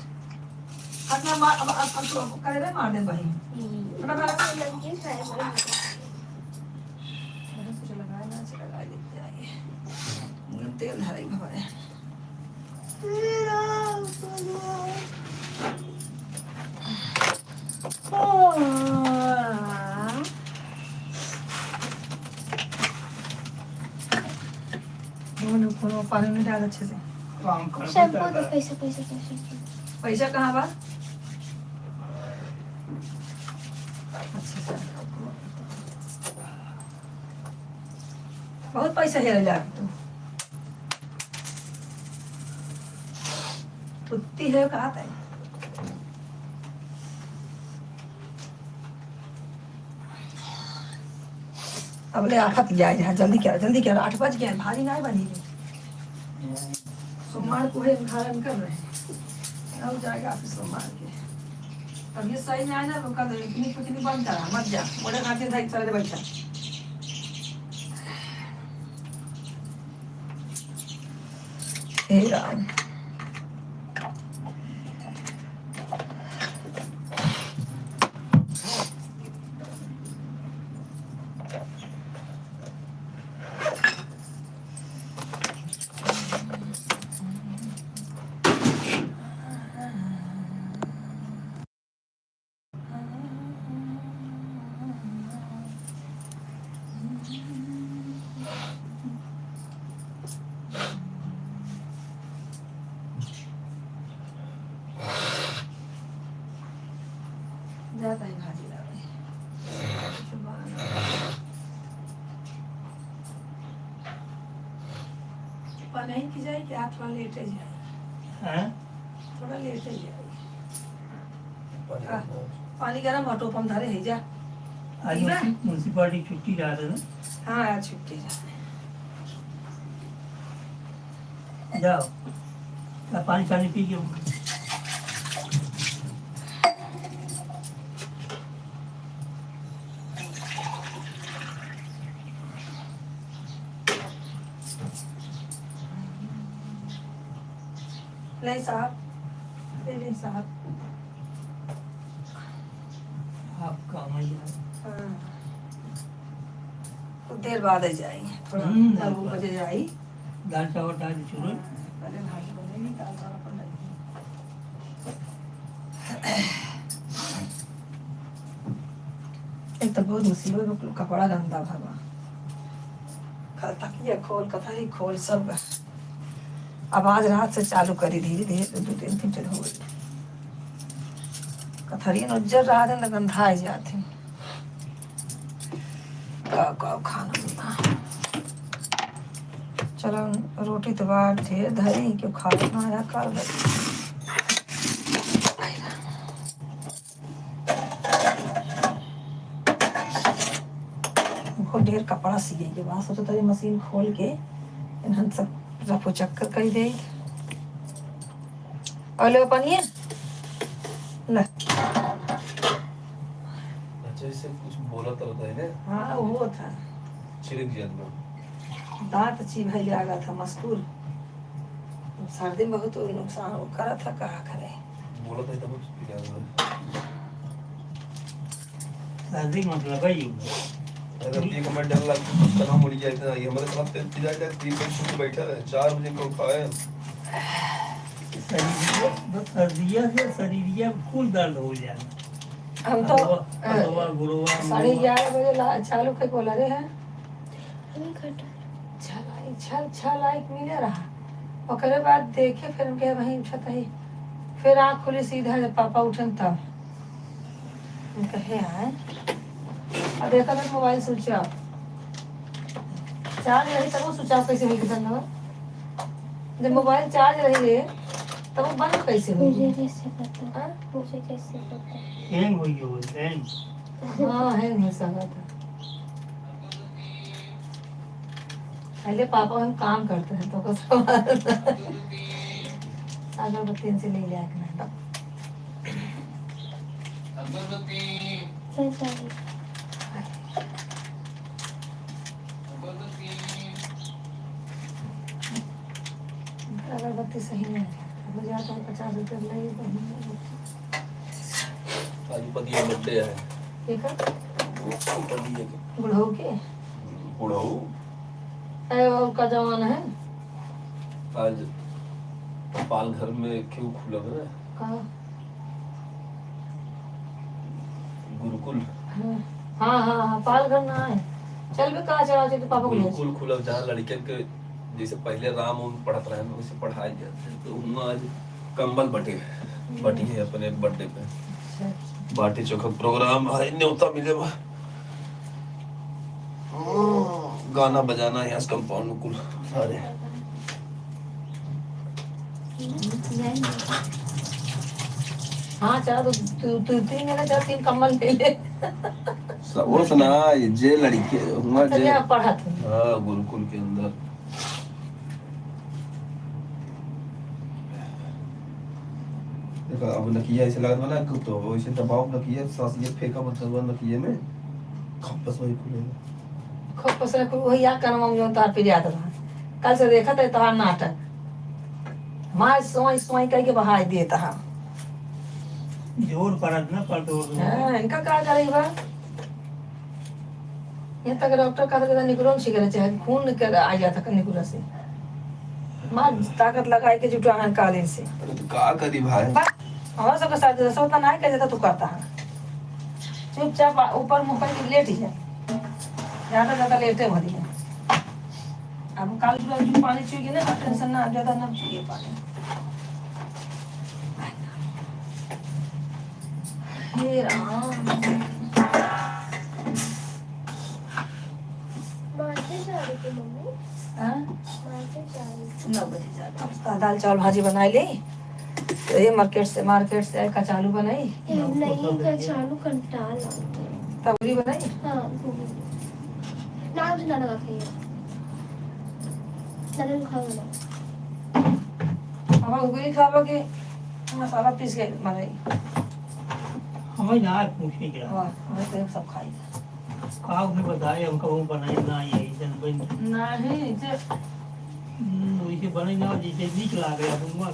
हट ना मार, अब, अब, अब तो करे रे, मार दे भाई। हम्म। फटाफट। अरे कुछ लगाए ना, अच्छा लगा लेते आइए। मगर तेल धराई भवाए। दोनों कोनो पानी में डाल अच्छे से। काम कर शैम्पू दो, पैसा, पैसा, पैसा। पैसा कहाँ बा? अच्छा, अच्छा। बहुत पैसा हेरे जा तू। उत्ती है कहा तै। अबले आफत जाए, जल्दी क्या, जल्दी क्या, आठ बज गया, भारी ना बनी। सोमवार को है, उद्घाटन कर रहे हैं। अब जाएगा फिर सोमवार के। अब ये सही में आए ना, तो कल इतनी कुछ नहीं बनता है, मत जा। मोड़े खाते था, एक सारे बैठा। हे राम। जाता है भाजी लावे। पनही की जाए कि हाथ वाला लेटे जाए? हैं? थोड़ा लेटे जाए। पानी हाँ, गरम हो। पानी गरम हो, टोप हम धरे है जा। आज पीबा? म्युनिसि-, म्युनिसिपालिटी छुट्टी रहा था ना? हाँ, आज छुट्टी रहा। जाओ, अब पानी, पानी पी के। नहीं साहब, नहीं, नहीं साहब। आपका मैया। हाँ। कुछ देर बाद आ जाई, थोड़ा हम्म, नौ बजे आई। दाल चावल डाल के चूरन। हाँ, पहले भात बने नहीं, दाल चावल अपन डाल दी। एक तो बहुत मुसीबत में कुल कपड़ा गंदा भवा। कल तकिया खोल, कथरी खोल, सब। अब आज रात से चालू करी, धीरे धीरे दो, दो, तीन, तीन, चार हो गई। कथरियन उज्जर रहत हैं, तो गंधाए जात हैं। का, का खाना बना? चलो, रोटी तो बात ढेर धरी, क्यों खाना ना आया, का बा? बहुत ढेर कपड़ा सिए के बा, सोचत हई मशीन खोल के इन्हन सब रफू चक्कर कई दे। और ले पानी है? ले। अच्छा, इसे कुछ बोलत रहता है ना? हाँ, वो था। छिड़क दिया था। दांत चिभाई लागा था, मस्कुर। सर्दी में बहुत नुकसान हो, करा था, कहा करे। बोलत है तब पिला दो। सर्दी मतलब है यू। अरे, एक मिनट डर लगता है, कुछ करना मुड़ गया इतना, ये हमारे साथ फिर पिला जाए, तीन बजे सुबह बैठा रहे, चार बजे को खाए। सर्दिया, बस सर्दिया से शरीरिया में कुल दर्द हो जाए। हम तो, हथवा, अ, हथवा, गुड़वा, साढ़े मुड़वा। ग्यारह बजे ला-, चालू कई बोला रहे हैं। छह लाइक, छह, छह लाइक मिले रहा। ओकरे बाद देखे, फिर हम कहे, "वहीं छत ही।" फिर आँख खुली सीधा, जब पापा उठन तब हम कहे, "आए।" और देखा तो मोबाइल स्विच ऑफ, चार्ज रही तब वो स्विच ऑफ कैसे हुई, किधर ना? जब मोबाइल चार्ज रही रे, तब वो बंद कैसे हुई? मुझे कैसे पता? हाँ? मुझे कैसे पता? हैंग हुई हो, हैंग। हाँ, हैंग हो सकता। पहले पापा हम काम करते हैं, तो को सवाल। अगरबत्ती इनसे ले लिया कि नहीं? अगरबत्ती। क्या चाहिए? अगरबत्ती। अगरबत्ती सही नहीं है। अब जाता है पचास रुपये में, नहीं, नहीं। आज पतिया बर्थडे है। केकर? पतिया के। बुढ़ऊ के? बुढ़ऊ? अरे, और का जमाना है? आज पालघर में क्यों खुला बना? का? गुरुकुल। हाँ, हाँ, हाँ, हाँ, पालघर ना है। चल बे, कहाँ चला, चल, पापा को ले गुरुकुल खुला, जहाँ लड़कियन के जैसे पहले राम उन पढ़त रहे ना, वैसे पढ़ाई जाते हैं। तो हुआं आज कंबल बटे, हम्म। बटी है अपने बर्थडे पे। अच्छा, अच्छा। बाटी चोखा प्रोग्राम है, न्योता मिले बा। गाना बजाना यहाँ से कंपाउंड में कुल सारे। हाँ, चला तो तू, तू तीन जना, चला तीन कंबल ले ले। सब वो सुना, ये जे लड़के, हुआ अच्छा, जे, जहाँ पढ़त है। हाँ, गुरुकुल के अंदर। देखा, अब नकिया ऐसे लागत बा ना, तो वैसे दबाओ नकिया, सांस ये फेंका मत करवा नकिया में, खप्पस वही खुलेगा। खप्पस वही खुल-, वही याद करना, मम्मी, जौन तोहार पिरियात रहा। कल से देखत है तोहार नाटक। मार सोई सोई कह के बहाई देता है। जोर पड़त ना, पर तो हाँ, इनका का करे बा? यहाँ तक डॉक्टर कहता, कहता निकुरन छिकरे चाहे खून निकल आ जाता निकुरा से। मार ताकत लगाए के जुटा है काले से। अरे तो का करी भाई? बा-, हमरा सबके साथ जैसा होता ना है, कैसे तो करता है। चुपचाप आ-, ऊपर मुंह करके लेट ही है। ज्यादा ज्यादा लेटे भरी है। अब काल जो, जो पानी चुएगी ना, तो टेंशन ना, ज्यादा ना चुए पानी। हे राम। मार्केट जा रही थी मम्मी। हाँ? मार्केट जा रही थी। नौ बजे जाता हूँ। दाल चावल भाजी बनाई ले। तो ये मार्केट से, मार्केट से आए, कचालू बनाई। ए, नहीं, कचालू कंटाल आ गया। तब पूरी बनाई? हाँ, पूरी। ना, मुझे ना लगा खाइए। ना, ना, खाओ ना। अब उगली खाबो कि मसाला पीस के बनाई। हमें ना पूछे के। हाँ, हमें तो सब खाई। का उन्हें बताए, हम कहूँ बनाए ना, ये जन बन। नहीं, जे हम्म, वैसे बने ना, जैसे नीक लागे, अब उनमें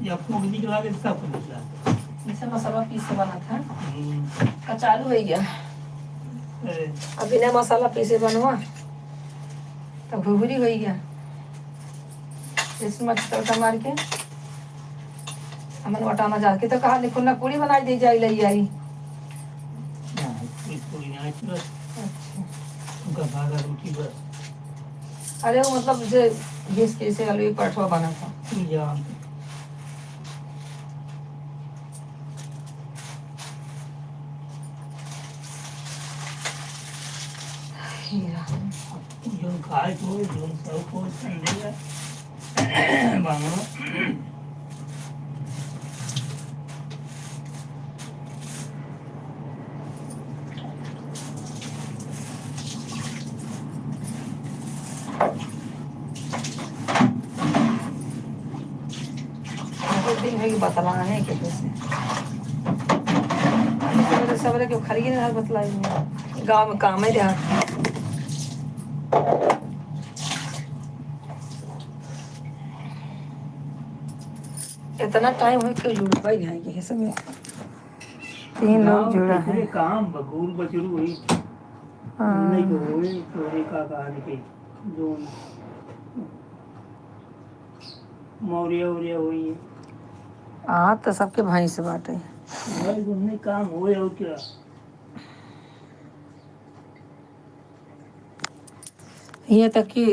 या खूब नीक लागे, सब नीक लागे। इसे मसाला पीसे बनत है। हम्म। कचालू हो गया। ए। अब बिना मसाला पीसे बनवा, तो घुघरी हो गया। इसमें तड़का मार के हमन वटाना जाके तो कहा, निकुल ना पूरी बनाई दे जाई, लई आई। ना, पूरी, पूरी ना, बस। अच्छा। उनका सादा रोटी बस। अरे, वो मतलब, जैसे घिस के, जैसे आलू के पराठा बना था। या। हे राम। जौन खाए को, जौन सब को ठंडे है। बांगो। बहुत दिन है कि बतलाने के जैसे। सबरे, सबरे के खरीद ना बतलाई। गाँव में काम है रहा। इतना टाइम हो के जुड़बा ही नहीं है सब। तीन लोग गाँव जुड़ा के है। काम बगूर बजरू वही। हाँ। नहीं तो होए, तोरे का कहा के जो मौर्य उर्य हुई है। हाँ, तो सबके भैंस बाटे। भाई, उन्हें काम होए और क्या? यहाँ तक कि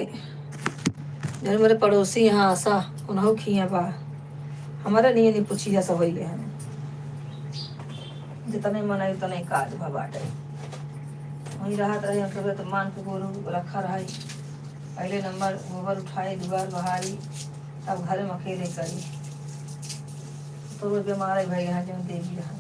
जौन मोरे पड़ोसी हैं आशा, उनहू खिया बा। हमरे नियन ही पुछिया सब होइले हैं। जितने मन आई उतने काज भा बाटे। वहीं रहत रहे, उनके तो मान के गोरू रखा रही। पहले नंबर गोबर उठाई, दुआर बहारी, अब घरे में अकेले करी। तो वो बीमार है भाई, यहाँ जौन देवी रहा।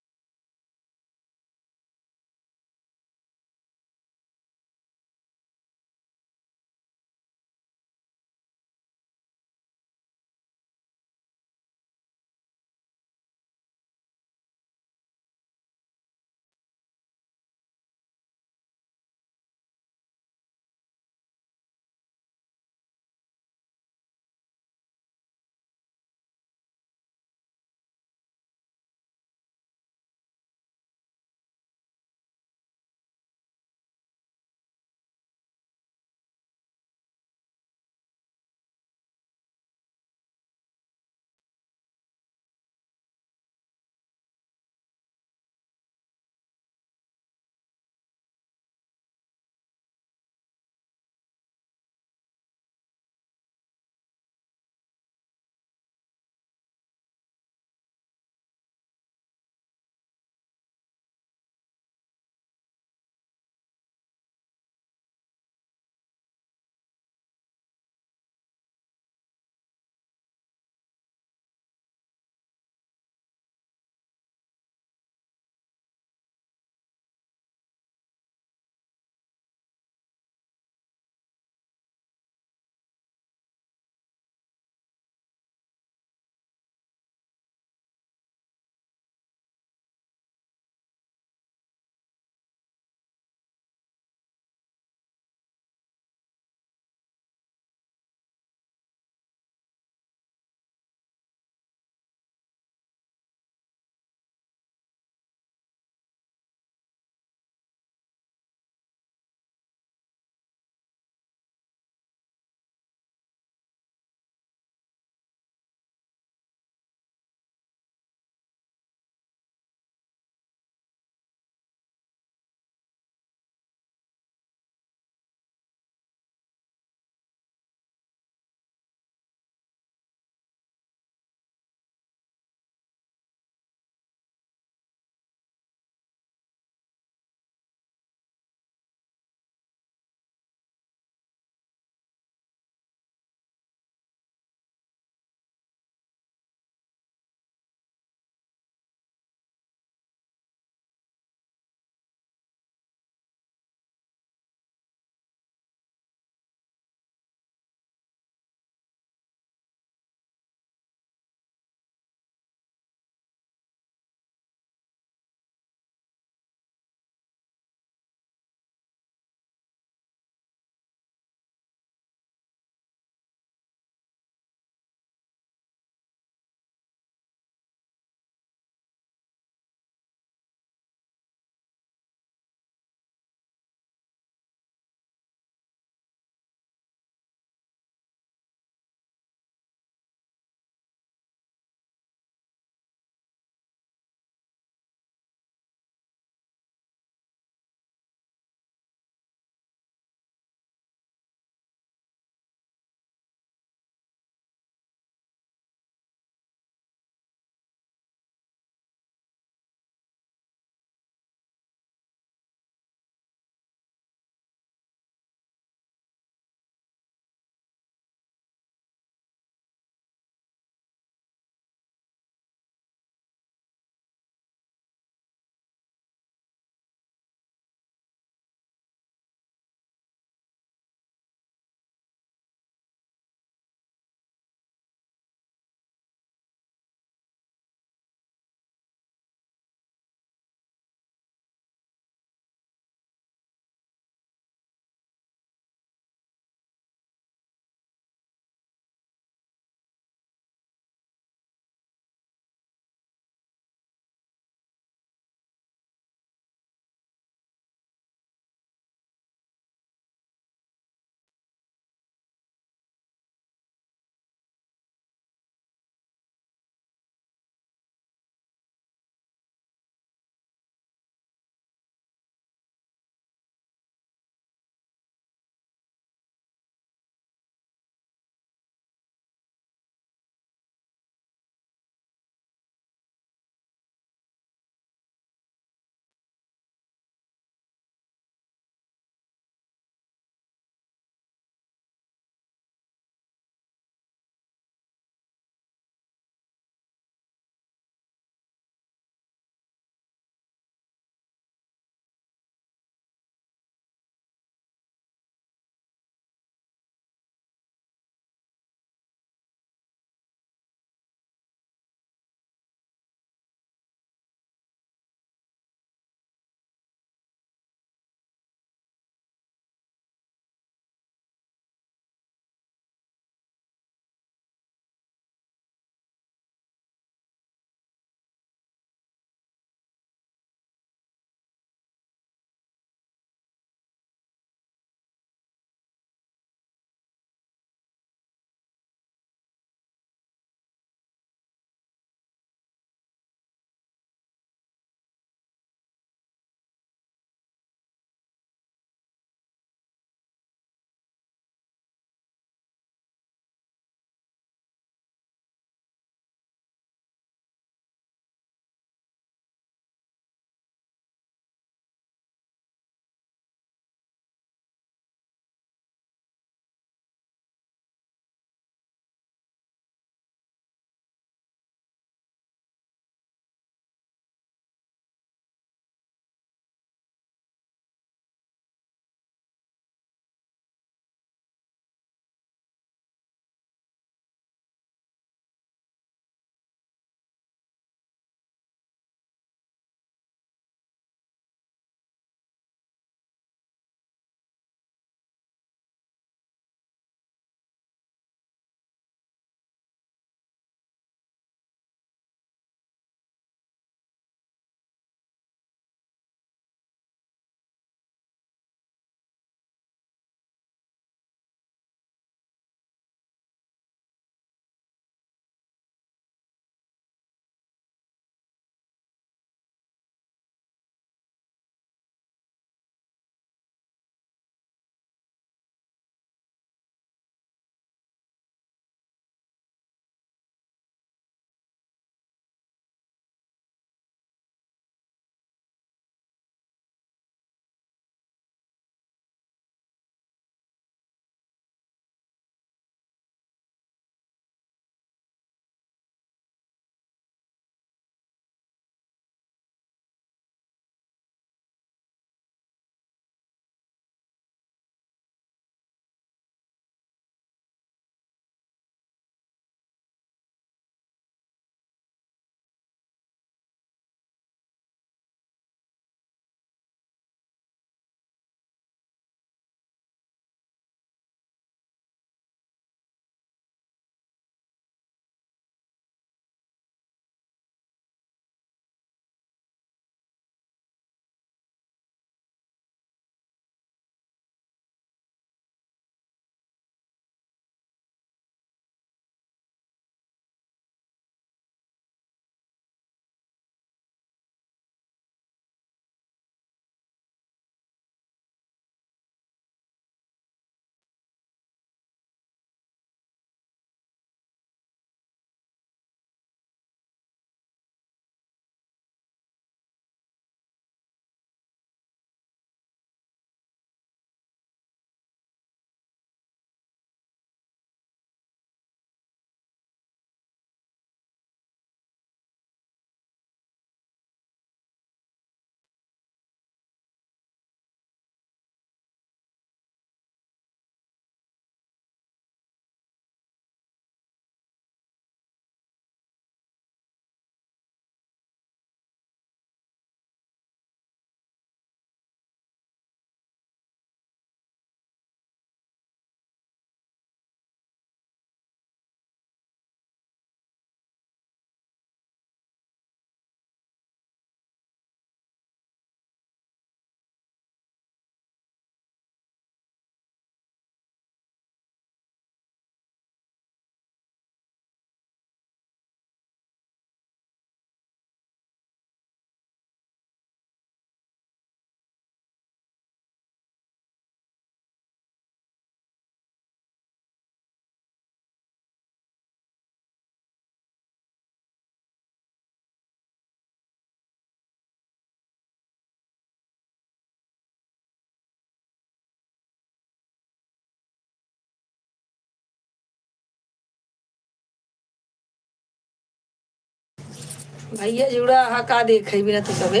भइया जुड़ा हा का देखे बिना तू सबे?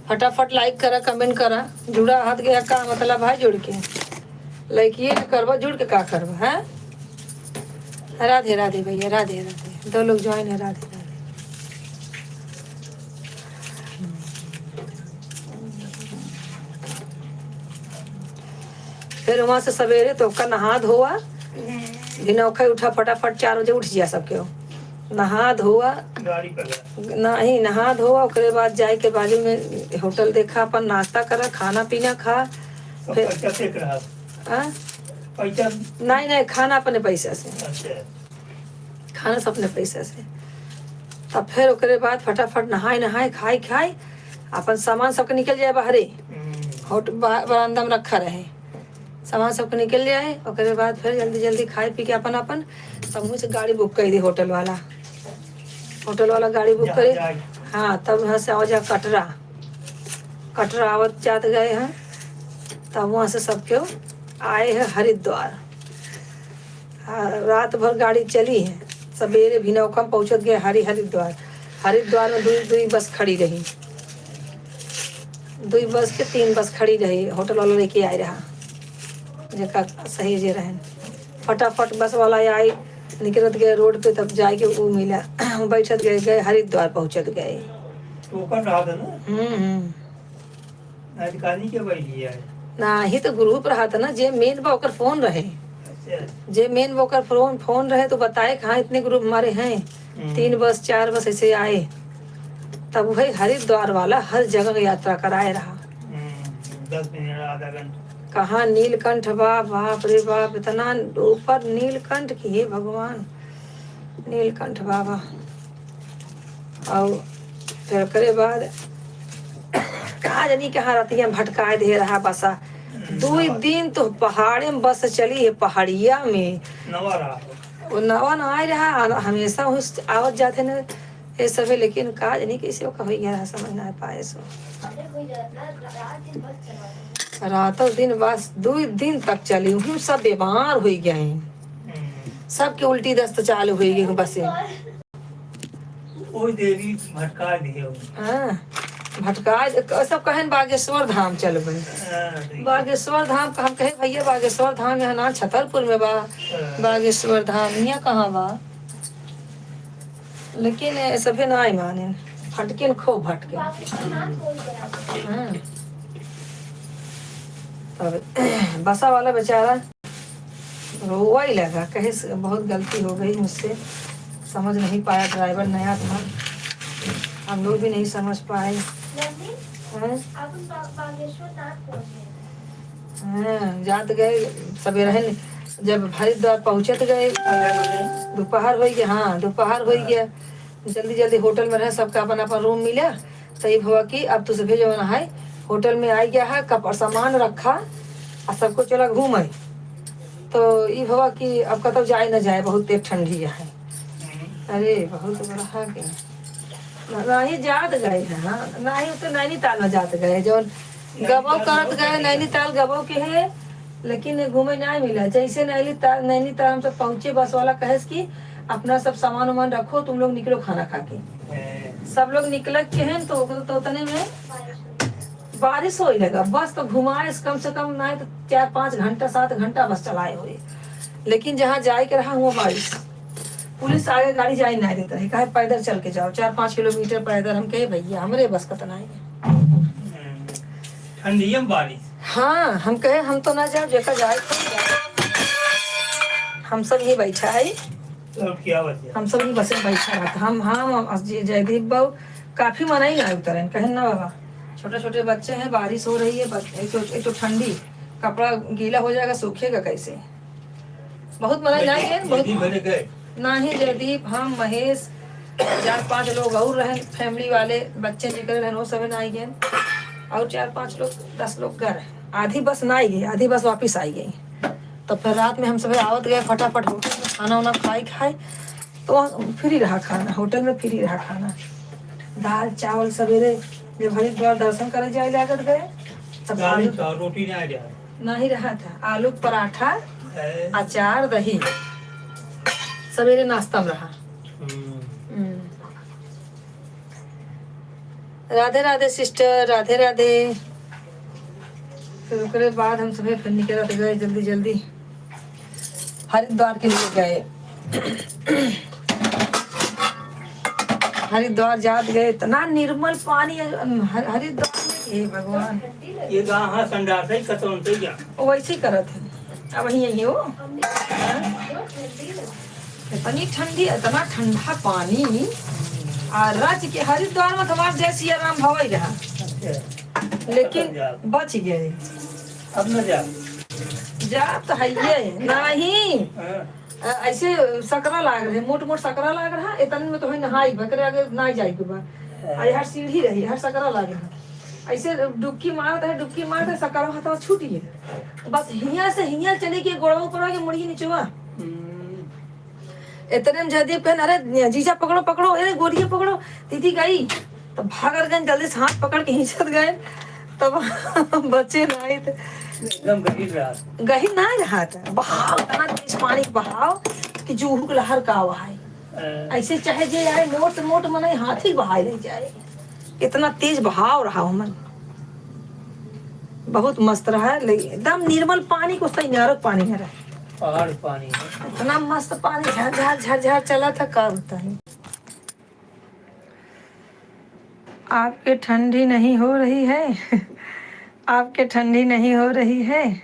फटाफट like करा, comment करा। जुड़ा हाथ गया का मतलब भाई जुड़ के? Like ये न करबा, जुड़ के का करबा, हैं? राधे राधे भइया, राधे राधे। दो लोग join है, राधे राधे। फिर वहाँ से सवेरे तो ओका नहा धोआ, भिनौखे उठा फटाफट, चार बजे उठ जिया सबके हो। नहा धोआ, गाड़ी पर गया। नहीं, नहा धोआ, ओकरे बाद जाए के बाजू में होटल देखा, अपन नाश्ता करा, खाना पीना खा। तो फिर पैसा देख रहा? हाँ? पैसा? नहीं, नहीं, खाना अपने पैसा से। अच्छा। खाना सब अपने पैसा से। तब फिर ओकरे बाद फटाफट नहाए, नहाए, खाए, खाए, अपन सामान सबके निकल जाए बाहरे। हम्म। होट-, बा-, बरामदा में रखा रहे, सामान सबके निकल जाए। ओकरे बाद फिर जल्दी, जल्दी खाए, पी के अपन, अपन समूह से गाड़ी book कर दी होटल वाला। होटल वाला गाड़ी book जहाँ करे। जाए। हाँ, तब वहाँ से आओ जा कटरा। कटरा आवत जात गए हैं, तब वहाँ से सब केहू आए हैं हरिद्वार। आ, रात भर गाड़ी चली है, सबेरे भिनौखा में पहुँचत गए हरि-, हरिद्वार। हरिद्वार में दुई, दुई बस खड़ी रही, दुई बस के तीन बस खड़ी रही, होटल वाला लेके आए रहा, जेका सही जे रहन। फटाफट बस वाला आई, निकलत गए रोड पे, तब जाए के ऊ मिला। बैठत गए, गए हरिद्वार पहुँचत गए। टोकन रहा था ना? हम्म, हम्म। अधिकारी के बैठ गया है। नाही तो group रहा था ना, जे main बा ओकर phone रहे। अच्छा। जे main बा ओकर phone, phone रहे तो बताए कि हाँ, इतने group हमारे हैं, हम्म। तीन बस, चार बस ऐसे आए। तब वही हरिद्वार वाला हर जगह यात्रा कराए रहा। हम्म, दस मिनट, आधा घंटा। कहाँ नीलकंठ बा, बाप रे बाप, इतना ऊपर नीलकंठ की, हे भगवान, नीलकंठ बाबा। और फिर ओकरे बाद का जानी कहाँ रतिया में भटकाए दे रहा बसा। दुई दिन तो पहाड़े में बस चली है, पहाड़िया में। नवा रहा। वो नवा ना आए रहा, आ-, हमेशा हुस आवत जाते न ये सभे, लेकिन का जानी कैसे ओका होई गया, समझ ना पाए सो। रातों दिन बस दुई दिन तक चली, हम सब बीमार होई गए। हम्म। सबके उल्टी दस्त चालू होई गई बसे। ओई देवी भटका दिए हो। हाँ, भटका दे-, क-, सब कहेन बागेश्वर धाम चलबे। हाँ, ठीक है। बागेश्वर धाम का हम कहे, "भैया, बागेश्वर धाम यहाँ ना, छतरपुर में बा।" हाँ। बागेश्वर धाम यहाँ कहाँ बा? लेकिन ए, सभे ना माने, भटकेन, खूब भटकेन। हाँ। तब बसा वाला बेचारा रोवै लगा, कहे, "बहुत गलती हो गई मुझसे, समझ नहीं पाया, driver नया था, हम लोग भी नहीं समझ पाए।" हाँ? हाँ, जात गए, सबेरहन जब हरिद्वार पहुँचत गए, दोपहर होइ गया, हाँ, दोपहर होइ गया, जल्दी जल्दी होटल में रहे, सबका अपन अपन room मिला। तो ई भवा कि अब तो सभे जवन है होटल में आ गया है, कपड़ा सामान रखा, आ सबको चला घूमे। तो ई भवा कि अब कतौ जाए न जाए, बहुत तेज ठंडी है। अरे बहुत बड़ा है के ना, नाही जात गए है, हाँ, नाही तो नैनीताल में जात गए, जौन गबौ करत गए, नैनीताल गबौ के है, लेकिन घूमे नाही मिला। जैसे नैनीताल, नैनीताल हम सब पहुँचे, बस वाला कहेस कि अपना सब सामान उमान रखो, तुम लोग निकलो खाना खा के। सब लोग निकलत के हैं तो, तो तने में बारिश होई लगा। बस तो घुमाए कम से कम ना तो चार पाँच घंटा, सात घंटा बस चलाए होए, लेकिन जहाँ जाए के रहा हुआ बारिश। पुलिस आगे गाड़ी जाए ना देता है, कहे पैदल चल के जाओ, चार पाँच किलोमीटर पैदल। हम कहे भैया हमरे बस का तो ना है। ठंडिया में बारिश। हाँ, हम कहे हम तो ना जाओ, जेका जाए तो जाए। हम सब ही बैठा है। और क्या बचे? हम सब ही बसे बैठा रहता। हम, हम, हम, जे-, जयदीप बाबू काफी मना ही ना उतरे, कहे ना बाबा, छोटे छोटे बच्चे हैं, बारिश हो रही है, बच-, एक तो, एक तो ठंडी, कपड़ा गीला हो जाएगा, सूखेगा कैसे? बहुत मना नहीं, जाए, बहुत जयदीप भले गए। नाही, जयदीप, हम, महेश, चार पांच लोग और रहे, family वाले, बच्चे निकल रहे, वो सब ना आई गए। और चार पांच लोग, दस लोग घर, आधी बस ना आई गई, आधी बस वापस आई गई। तो फिर रात में हम सब आवत गए, फटाफट होटल में खाना वाना खाए, खाए तो वहाँ free रहा खाना, होटल में free रहा खाना। दाल चावल सवेरे जब हरिद्वार दर्शन करे जाए लागत गए, तब दाल आलू चावल, रोटी ना रहा। नहीं रहा था, आलू पराठा, है। अचार, दही, सवेरे नाश्ता में रहा। हम्म। हम्म। राधे राधे सिस्टर, राधे राधे। फिर ओकरे बाद हम सभे फिर निकलत गए जल्दी जल्दी हरिद्वार के लिए गए। हरिद्वार जात गए, इतना निर्मल पानी है, हर-, हरिद्वार में, हे भगवान। ये गाँव, हाँ, संडास है, कतौन से जा। वैसे ही करत है। अब यही हो। इतनी ठंडी, इतना ठंडा पानी। आ रच के हरिद्वार में तो हमार जय सिया राम भवई रहा। अच्छा। लेकिन अब जा। बच गए। अब न जा। जा तो है ये, नहीं। हाँ। अ, ऐसे सकरा लाग रहे, मोट मोट सकरा लाग रहा, इतने में तो है नहाई, बकरे आगे ना जाए के बा। हाँ। आ यार सीढ़ी रही, हर सकरा लाग रहा। ऐसे डुबकी मारत है, डुबकी मारत है, सकरा हाथवा छूट गए। बस हियाँ से हियाँ चले के गोड़वा ऊपर आके मुड़िए निचवा। हम्म। इतने में जयदीप कहन, "अरे जीजा पकड़ो, पकड़ो, अरे गोरिया पकड़ो।" दीदी गई, तो भागल गए, जल्दी से हाथ पकड़ के खींचत गए, तब बचे नहीं थे। एकदम गहिर रहा। गहिर ना रहा था, बहाव, इतना तेज पानी के बहाव कि जूहू के लहर का आवा है। हाँ। ऐसे चाहे जे आए, मोट से मोट मनई हाथी बहाए ले जाए, इतना तेज बहाव रहा ओमन। बहुत मस्त रहा, ले-, एकदम निर्मल पानी, कुछ तो इनारक पानी है रहा। पहाड़ पानी है। इतना मस्त पानी झरझर झरझर चला था, का बताई। आपके ठंडी नहीं हो रही है? आपके ठंडी नहीं हो रही है?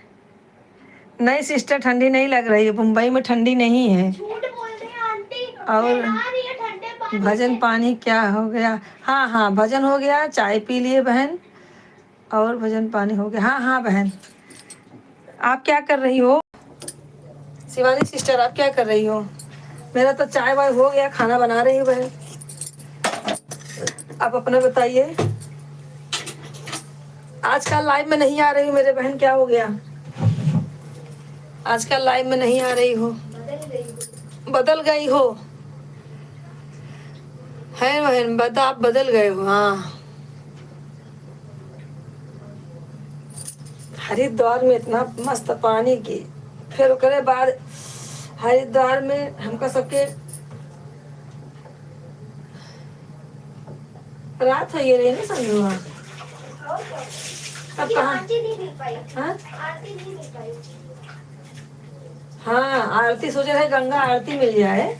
नहीं सिस्टर, ठंडी नहीं लग रही है, मुंबई में ठंडी नहीं है। झूठ बोल रही है आंटी, और बना रही है ठंडे पानी भजन से। पानी क्या हो गया? हाँ, हाँ, भजन हो गया, चाय पी लिए बहन, और भजन पानी हो गया। हाँ, हाँ बहन, आप क्या कर रही हो? शिवानी सिस्टर, आप क्या कर रही हो? मेरा तो चाय वाय हो गया, खाना बना रही हूँ बहन। आप अपना बताइए। आजकल लाइव में नहीं आ रही हूँ मेरे बहन, क्या हो गया? आजकल लाइव में नहीं आ रही हो, बदल गई हो। है बहन, बता, आप बदल गए हो। हाँ, हरिद्वार में इतना मस्त पानी की, फिर ओकरे बाद हरिद्वार में हमका सबके रात हो गई रही ना समझो। हाँ। और क्या? तब ये कहाँ? आरती नहीं मिल पाई। हाँ? आरती नहीं मिल पाई। हाँ, आरती सोचे रहे गंगा आरती मिल जाए,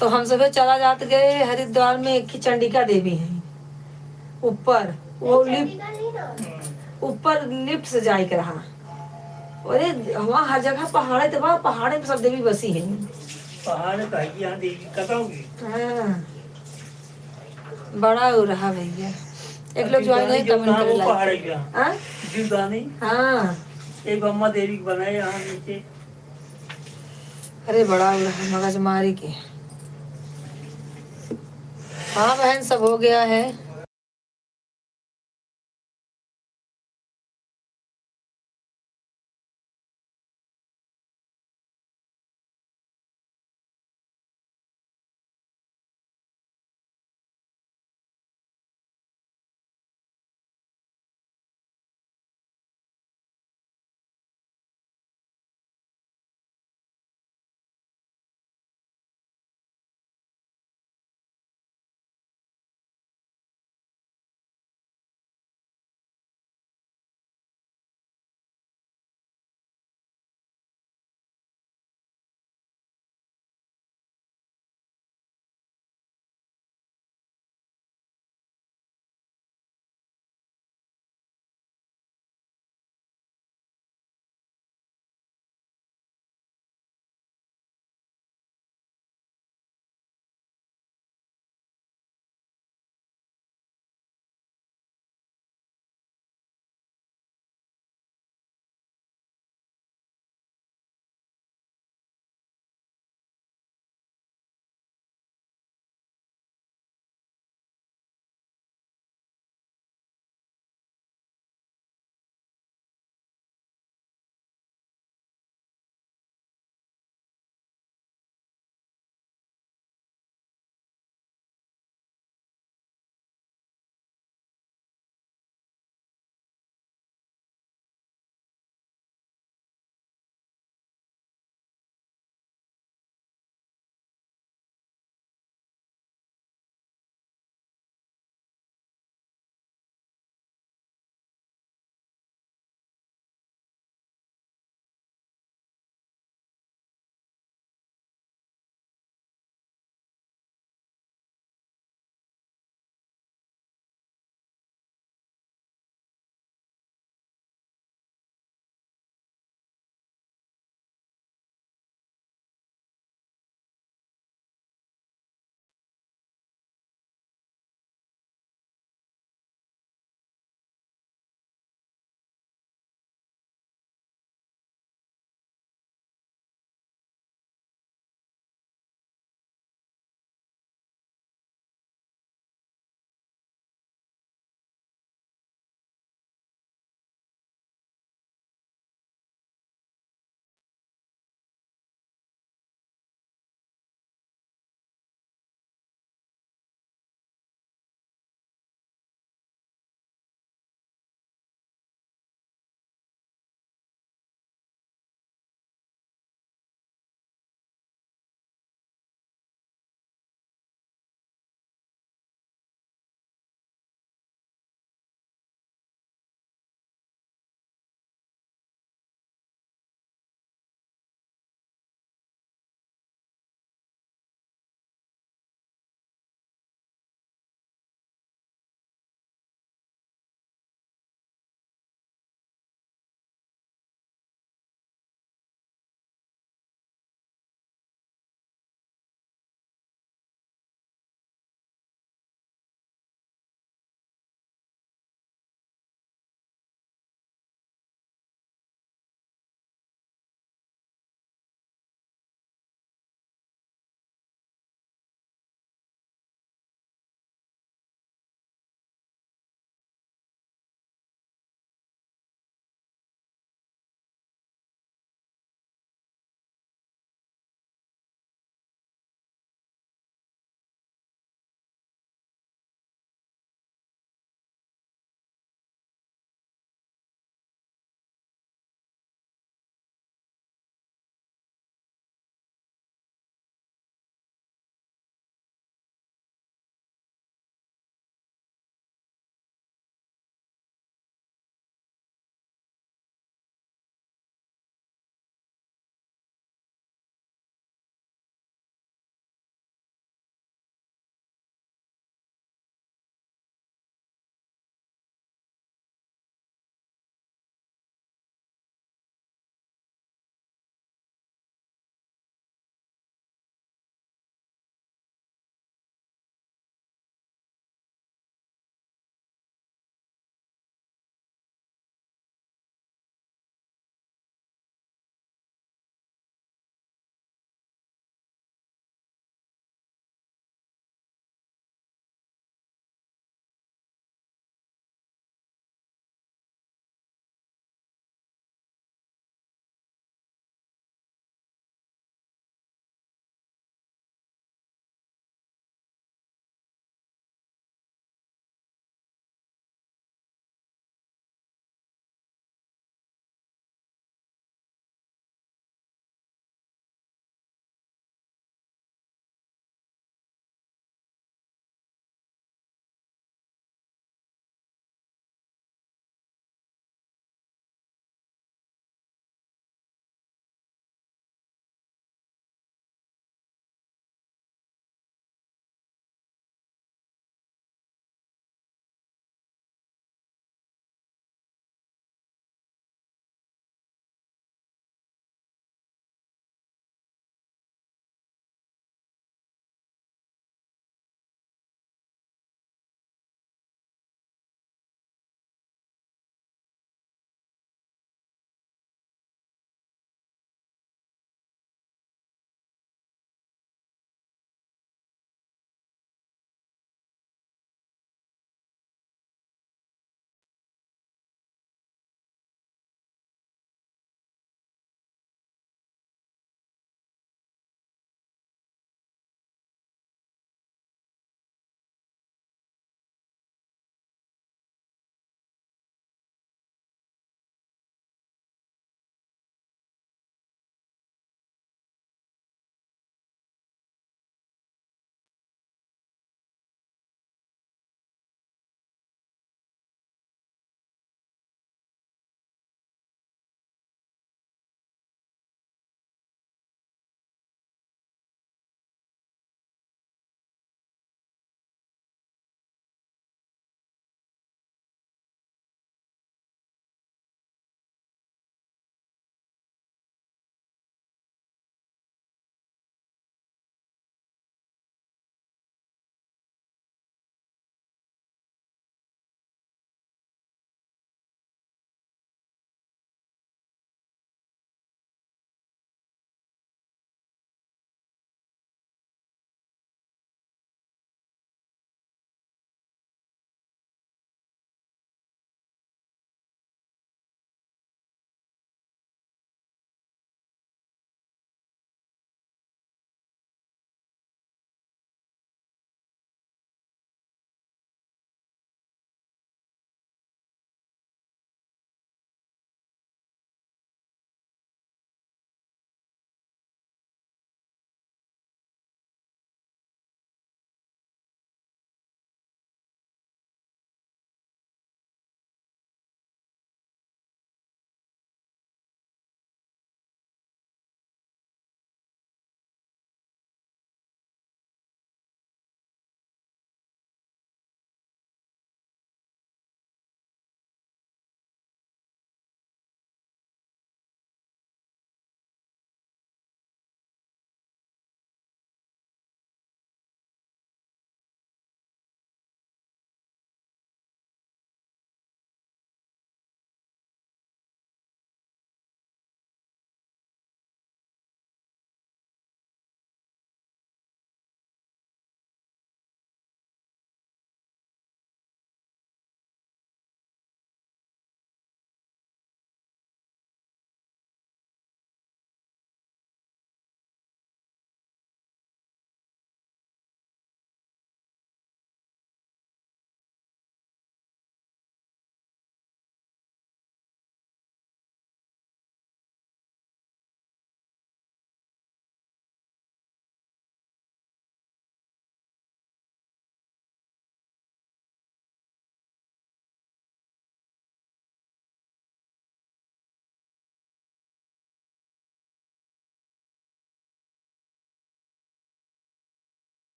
तो हम सभे चला जात गए हरिद्वार में, एक ही चंडिका देवी है ऊपर, वो नहीं, लिफ्ट, चंडिका नहीं ना। ऊपर लिफ्ट से जाए के रहा। अरे, वहाँ हर जगह पहाड़े तो बा, पहाड़े पे सब देवी बसी है। पहाड़ तो है, यहाँ देवी कतौ भी। हाँ, बड़ा हो रहा भैया। एक लोग ज्वाइन जीवदानी है, जो कमेंट ना करे वो लाइक पहाड़ से। है क्या? हाँ? जीवदानी? हाँ। एक अम्मा देवी के बनाए यहाँ नीचे। अरे बड़ा हो रहा मगज मारी के। हाँ बहन, सब हो गया है।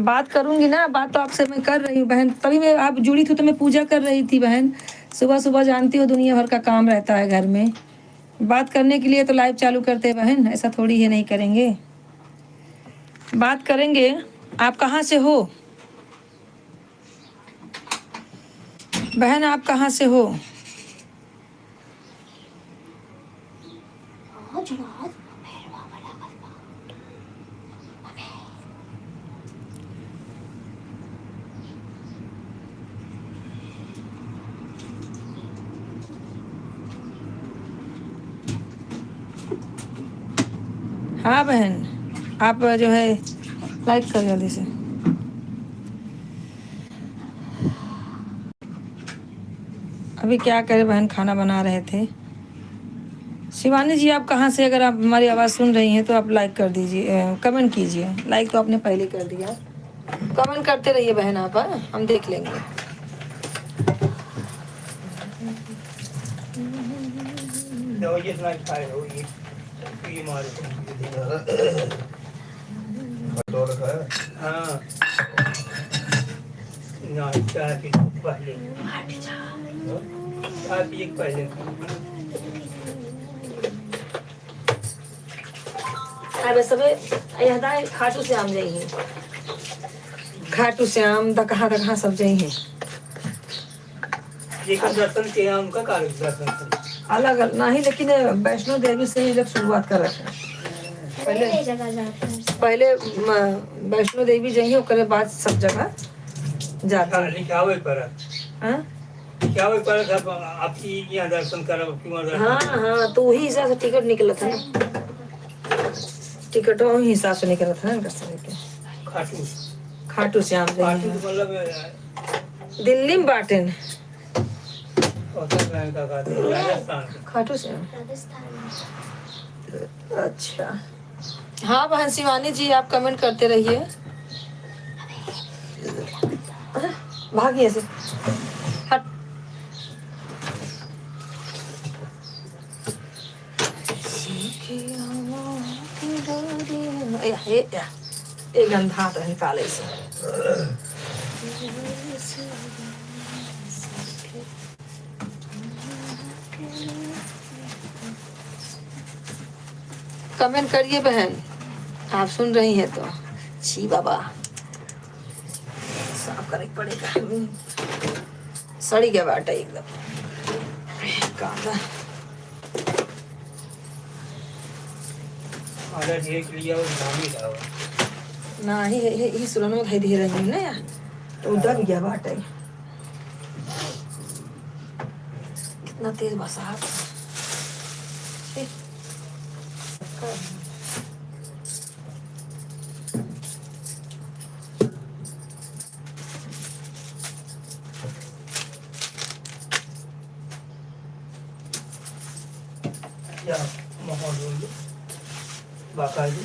बात करूंगी ना, बात तो आपसे मैं कर रही हूँ बहन, तभी मैं, आप जुड़ी थी तो मैं पूजा कर रही थी बहन। सुबह सुबह जानती हो दुनिया भर का काम रहता है घर में, बात करने के लिए तो लाइव चालू करते हैं बहन, ऐसा थोड़ी है नहीं करेंगे, बात करेंगे। आप कहाँ से हो बहन, आप कहाँ से हो? हाँ बहन, आप जो है लाइक कर जल्दी से। अभी क्या करें बहन, खाना बना रहे थे। शिवानी जी, आप कहाँ से? अगर आप हमारी आवाज़ सुन रही हैं तो आप लाइक कर दीजिए, अ, कमेंट कीजिए। लाइक तो आपने पहले कर दिया, कमेंट करते रहिए बहन आप, हाँ? हम देख लेंगे। दवाई इतना खाए हो, ये, ये मारे। हाँ। ना, चाय पी पहले। चाय पिए के पहले। अबे सबे यहदा खाटू श्याम जइहीं। खाटू श्याम, दकहा, दकहा सब जइहीं। जेकर दर्शन किया, उनका का दर्शन किया? अलग, अलग नहीं, लेकिन वैष्णो देवी से ही लोग शुरुआत कर रखे हैं। पहले, पहले जगह जाते हैं। पहले, म, वैष्णो देवी जाइए, ओकरे बाद सब जगह जाते हैं। लिखावे पड़त। हाँ? लिखावे पड़त, अब आपकी यहाँ दर्शन करब, आपकी वहाँ दर्शन हाँ, करब। हाँ, तो वही हिसाब से टिकट निकलत है ना। टिकट वही हिसाब से निकलत है ना, इनका सभी के। खाटू। खाटू श्याम खाटू जाइए। के मतलब, दिल्ली में बाटेन। उत्तराखंड का खाटू, राजस्थान। खाटू श्याम। राजस्थान। अच्छा। हाँ बहन शिवानी जी, आप कमेंट करते रहिए। भागिए से। हट। ए, ए, ए, ए गंधा तो निकाले से। कमेंट करिए बहन, आप सुन रही हैं तो। छी बाबा, साफ करे के पड़ेगा। सड़ी गया बाटा एकदम। कांदा। आधा ढेर के लिए और नामी लावा। ना, ही, ही, ही सुलन में धई दिए रही ना यार, तो दब गया बाटे। कितना तेज बरसात है। छी। क्या माहौल हो गया? बाकायदे।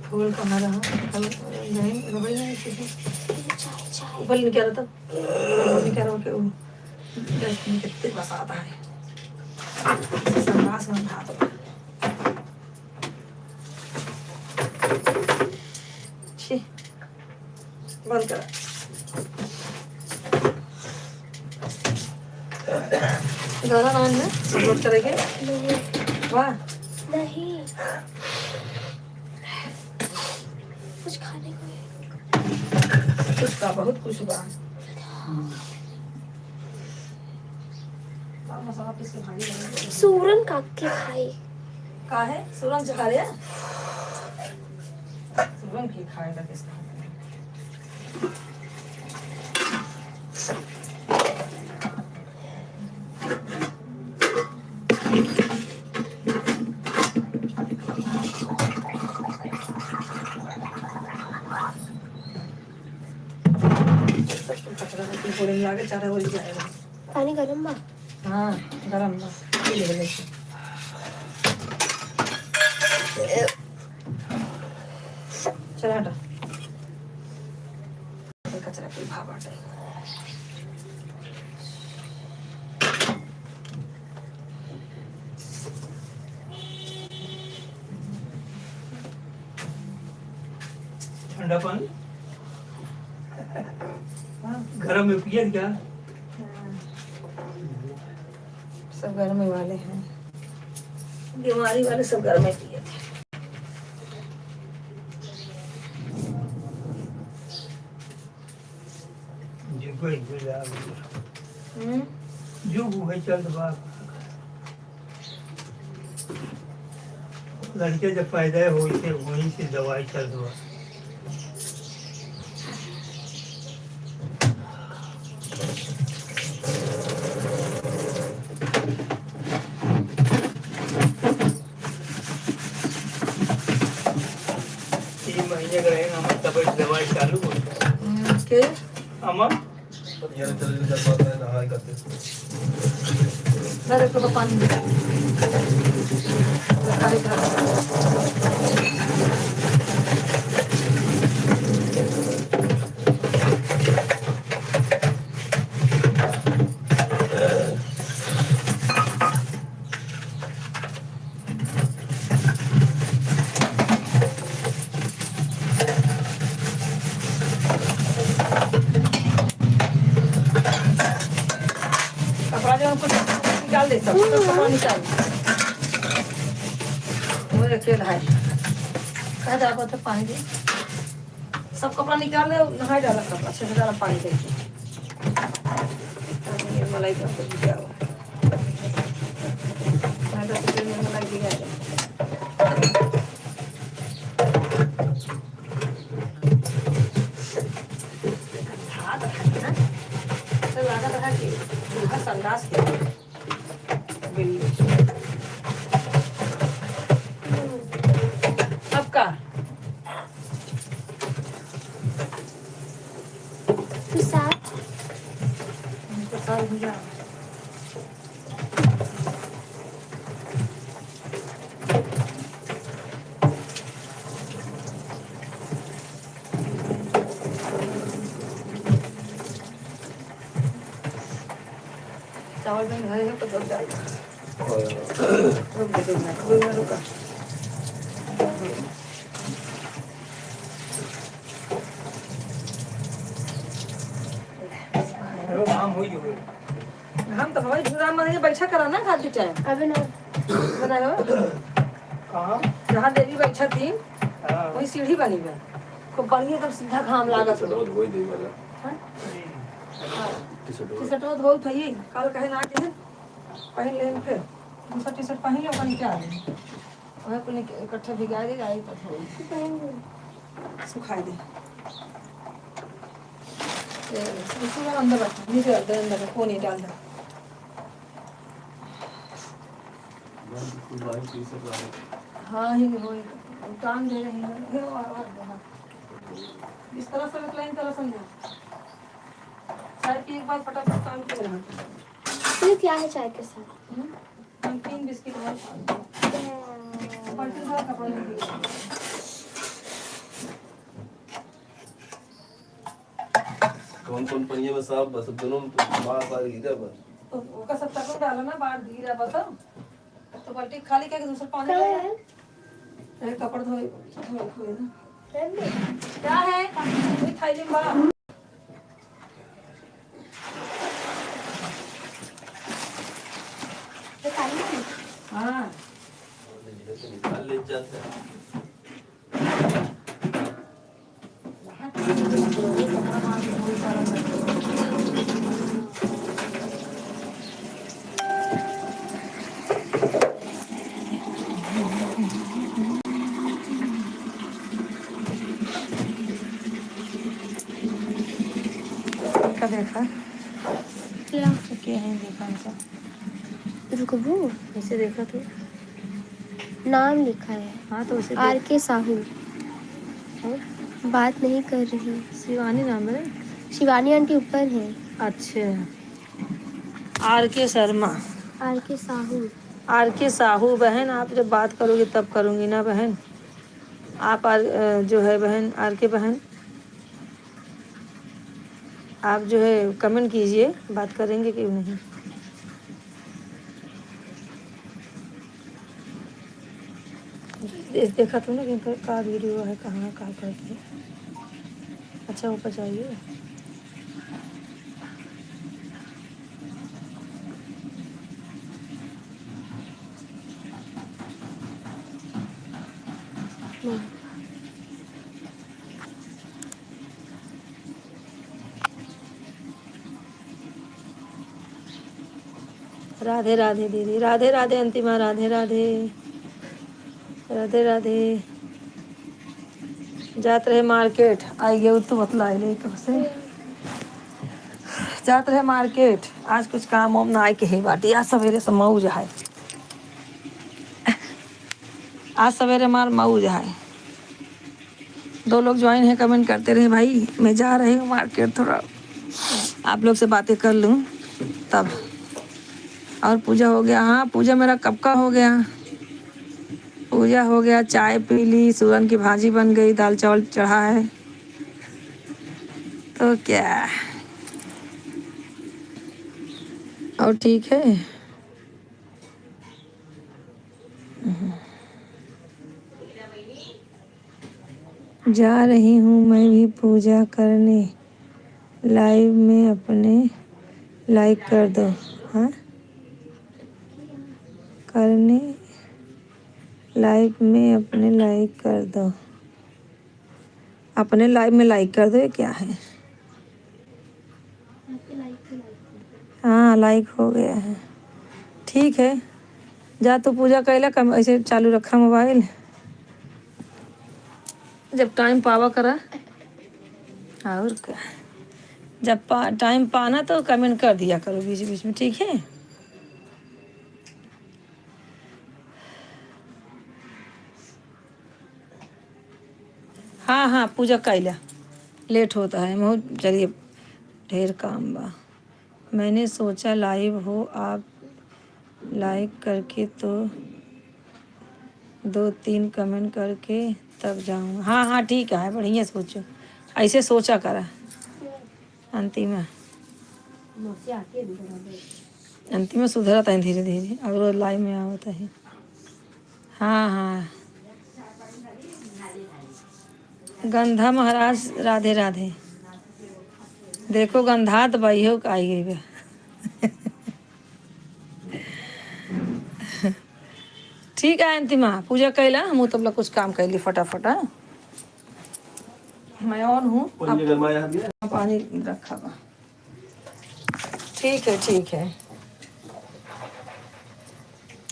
फूल कहाँ रहा? फूल नहीं, रबड़ी नहीं, किसी ऊपर लेके आ रहा था। ऊपर लेके आ रहा था कि वो डस्टबिन कितने बसात है। संडास में हाथ लगा। छी, बंद करा। गाना गान है, सपोर्ट करेंगे। नहीं। वाह। नहीं। कुछ खाने को है? कुछ का, बहुत कुछ बा। सूरन काके खाई। का है? सूरन चढ़ा रहे हैं? सूरन के खाए का किसका? कचरा कुल फोड़े में लागे, चारा ओरी जाएगा। पानी गरम बा? हाँ, गरम बा। पी ले, ले। चला हटा। कचरा कुल भा बाटे। ठंडा पानी? हाँ। गरम में पिए क्या? हाँ। सब गर्मी वाले हैं, बीमारी वाले सब गर्मी पिए थे। जो कोई भी आ गया। हम्म। जो वो है चल बा। लड़के जब पैदा होई थे, वहीं से दवाई चल रहा। तीन महीने का रहेगा, हमारे तब दवाई चालू हो जाए। हम्म, के? अमर? अरे, तो पानी दे। अरे, तो कपड़ा जो हमको निकाल दे, सब, सब कपड़ा निकाल। वो रखे भाई। कहाँ जाबो तो पानी दे। सब कपड़ा निकाल ले, नहाए डाला सब, अच्छे से डाला पानी दे के। ये मलाई का कुछ क्या हुआ? मैं तो कुछ नहीं, मलाई दिया है। हाथ रखा है ना? तो लगा रहा कि दूल्हा संडास के बिल्ली। अब का? प्रसाद। प्रसाद भुजा। चावल बन गए हैं, तो दो चार। रुक दे, दो मिनट, दो मिनट रुका। अरे, काम हो ही गया। हम तो भाई जुड़ा मन ये बैठा करा ना खाती टाइम। अबे ना। बना हो? कहाँ? जहाँ देवी बैठा थी, हाँ। वही सीढ़ी बनी बा। खूब बढ़िया एकदम सीधा घाम लागत हो। रोज वही देवी वाला। हाँ? हाँ। टी-शर्ट धोत है ये। कल कहे ना कि पहन लेन फिर। दूसरा टी-शर्ट पहन ले, अपन क्या है? वह कुल इकट्ठा भिगा दे, आई तो धोई। सुखाई दे। ये, इसको अंदर रख, नीचे रख दे, अंदर रख, कोने डाल दे। हाँ, ही हो, टांग दे रही है। ये वो आवाज दे, हाँ। इस तरह से निकला, इन तरह से नहीं। चाय पी एक बार फटाफट काम पे लगा। ये क्या है चाय के साथ? हम्म? नमकीन बिस्किट है। बाल्टी भर कपड़ा नहीं दिया। कौन कौन पनिया में साफ बा? सब दोनों में तो मार सार गिरा बा। तो ओका सब तक डालो ना, बाहर गिरा बा तो। तो बाल्टी खाली करके दूसरा पानी का ले। है? अरे कपड़ा धोए, धोए, धोए ना। क्या है? ये थैली में बा। ये पानी है? हाँ। निकाल ले जाते हैं। का देखा? क्या? तो क्या है, देखा हमको। रुकबू? ऐसे देखा तो। नाम लिखा है। हाँ, तो उसे देख। आर के साहू। और? बात नहीं कर रही। शिवानी नाम है? शिवानी आंटी ऊपर है। अच्छा। आर के शर्मा। आर के साहू। आर के साहू बहन, आप जब बात करोगे तब करूँगी ना बहन। आप आर, अ, जो है बहन, आर के बहन, आप जो है comment कीजिए, बात करेंगे क्यों नहीं। दे-, देखा तू ना कि इनका का video है, कहाँ का करते हैं। अच्छा, ऊपर जाइए। राधे राधे दीदी, राधे राधे अंतिमा, राधे राधे, राधे राधे। जात रहे मार्केट, आई गयो तू बतलाई ले तो से। जात रहे मार्केट, आज कुछ काम वाम ना आए के ही बाटी, आज सवेरे से मौज है, आज सवेरे मार मौज है। दो लोग ज्वाइन है, कमेंट करते रहे भाई। मैं जा रही हूँ मार्केट, थोड़ा आप लोग से बातें कर लूँ तब। और पूजा हो गया? हाँ, पूजा मेरा कब का हो गया, पूजा हो गया, चाय पी ली, सूरन की भाजी बन गई, दाल चावल चढ़ा है, तो क्या। और ठीक है। जा रही हूँ मैं भी पूजा करने, लाइव में अपने लाइक कर दो। हाँ, करने, लाइव में अपने लाइक कर दो। अपने लाइव में लाइक कर दो, ये क्या है? हाँ, लाइक हो गया है। ठीक है, जा तू पूजा कैला, कम ऐसे चालू रखा मोबाइल, जब टाइम पावा करा। और का, जब पा, टाइम पाना तो कमेंट कर दिया करो बीच बीच में, ठीक है? हाँ हाँ, पूजा कैला, लेट होता है, महू चलिए, ढेर काम बा। मैंने सोचा लाइव हो, आप लाइक करके तो दो तीन कमेंट करके तब जाऊँ। हाँ हाँ, ठीक है, बढ़िया सोचो, ऐसे सोचा करा। अंतिमा, अंतिमा सुधरत है धीरे धीरे, और लाइव में आवत है। हाँ हाँ, गंधा महाराज राधे राधे। देखो गंधा तो भाई हो आई गई बा। ठीक है अंतिमा, पूजा कैला, हम तबला कुछ काम कैली फटाफट। हाँ, मैं ऑन हूँ, पानी रखा बा। ठीक है, ठीक है,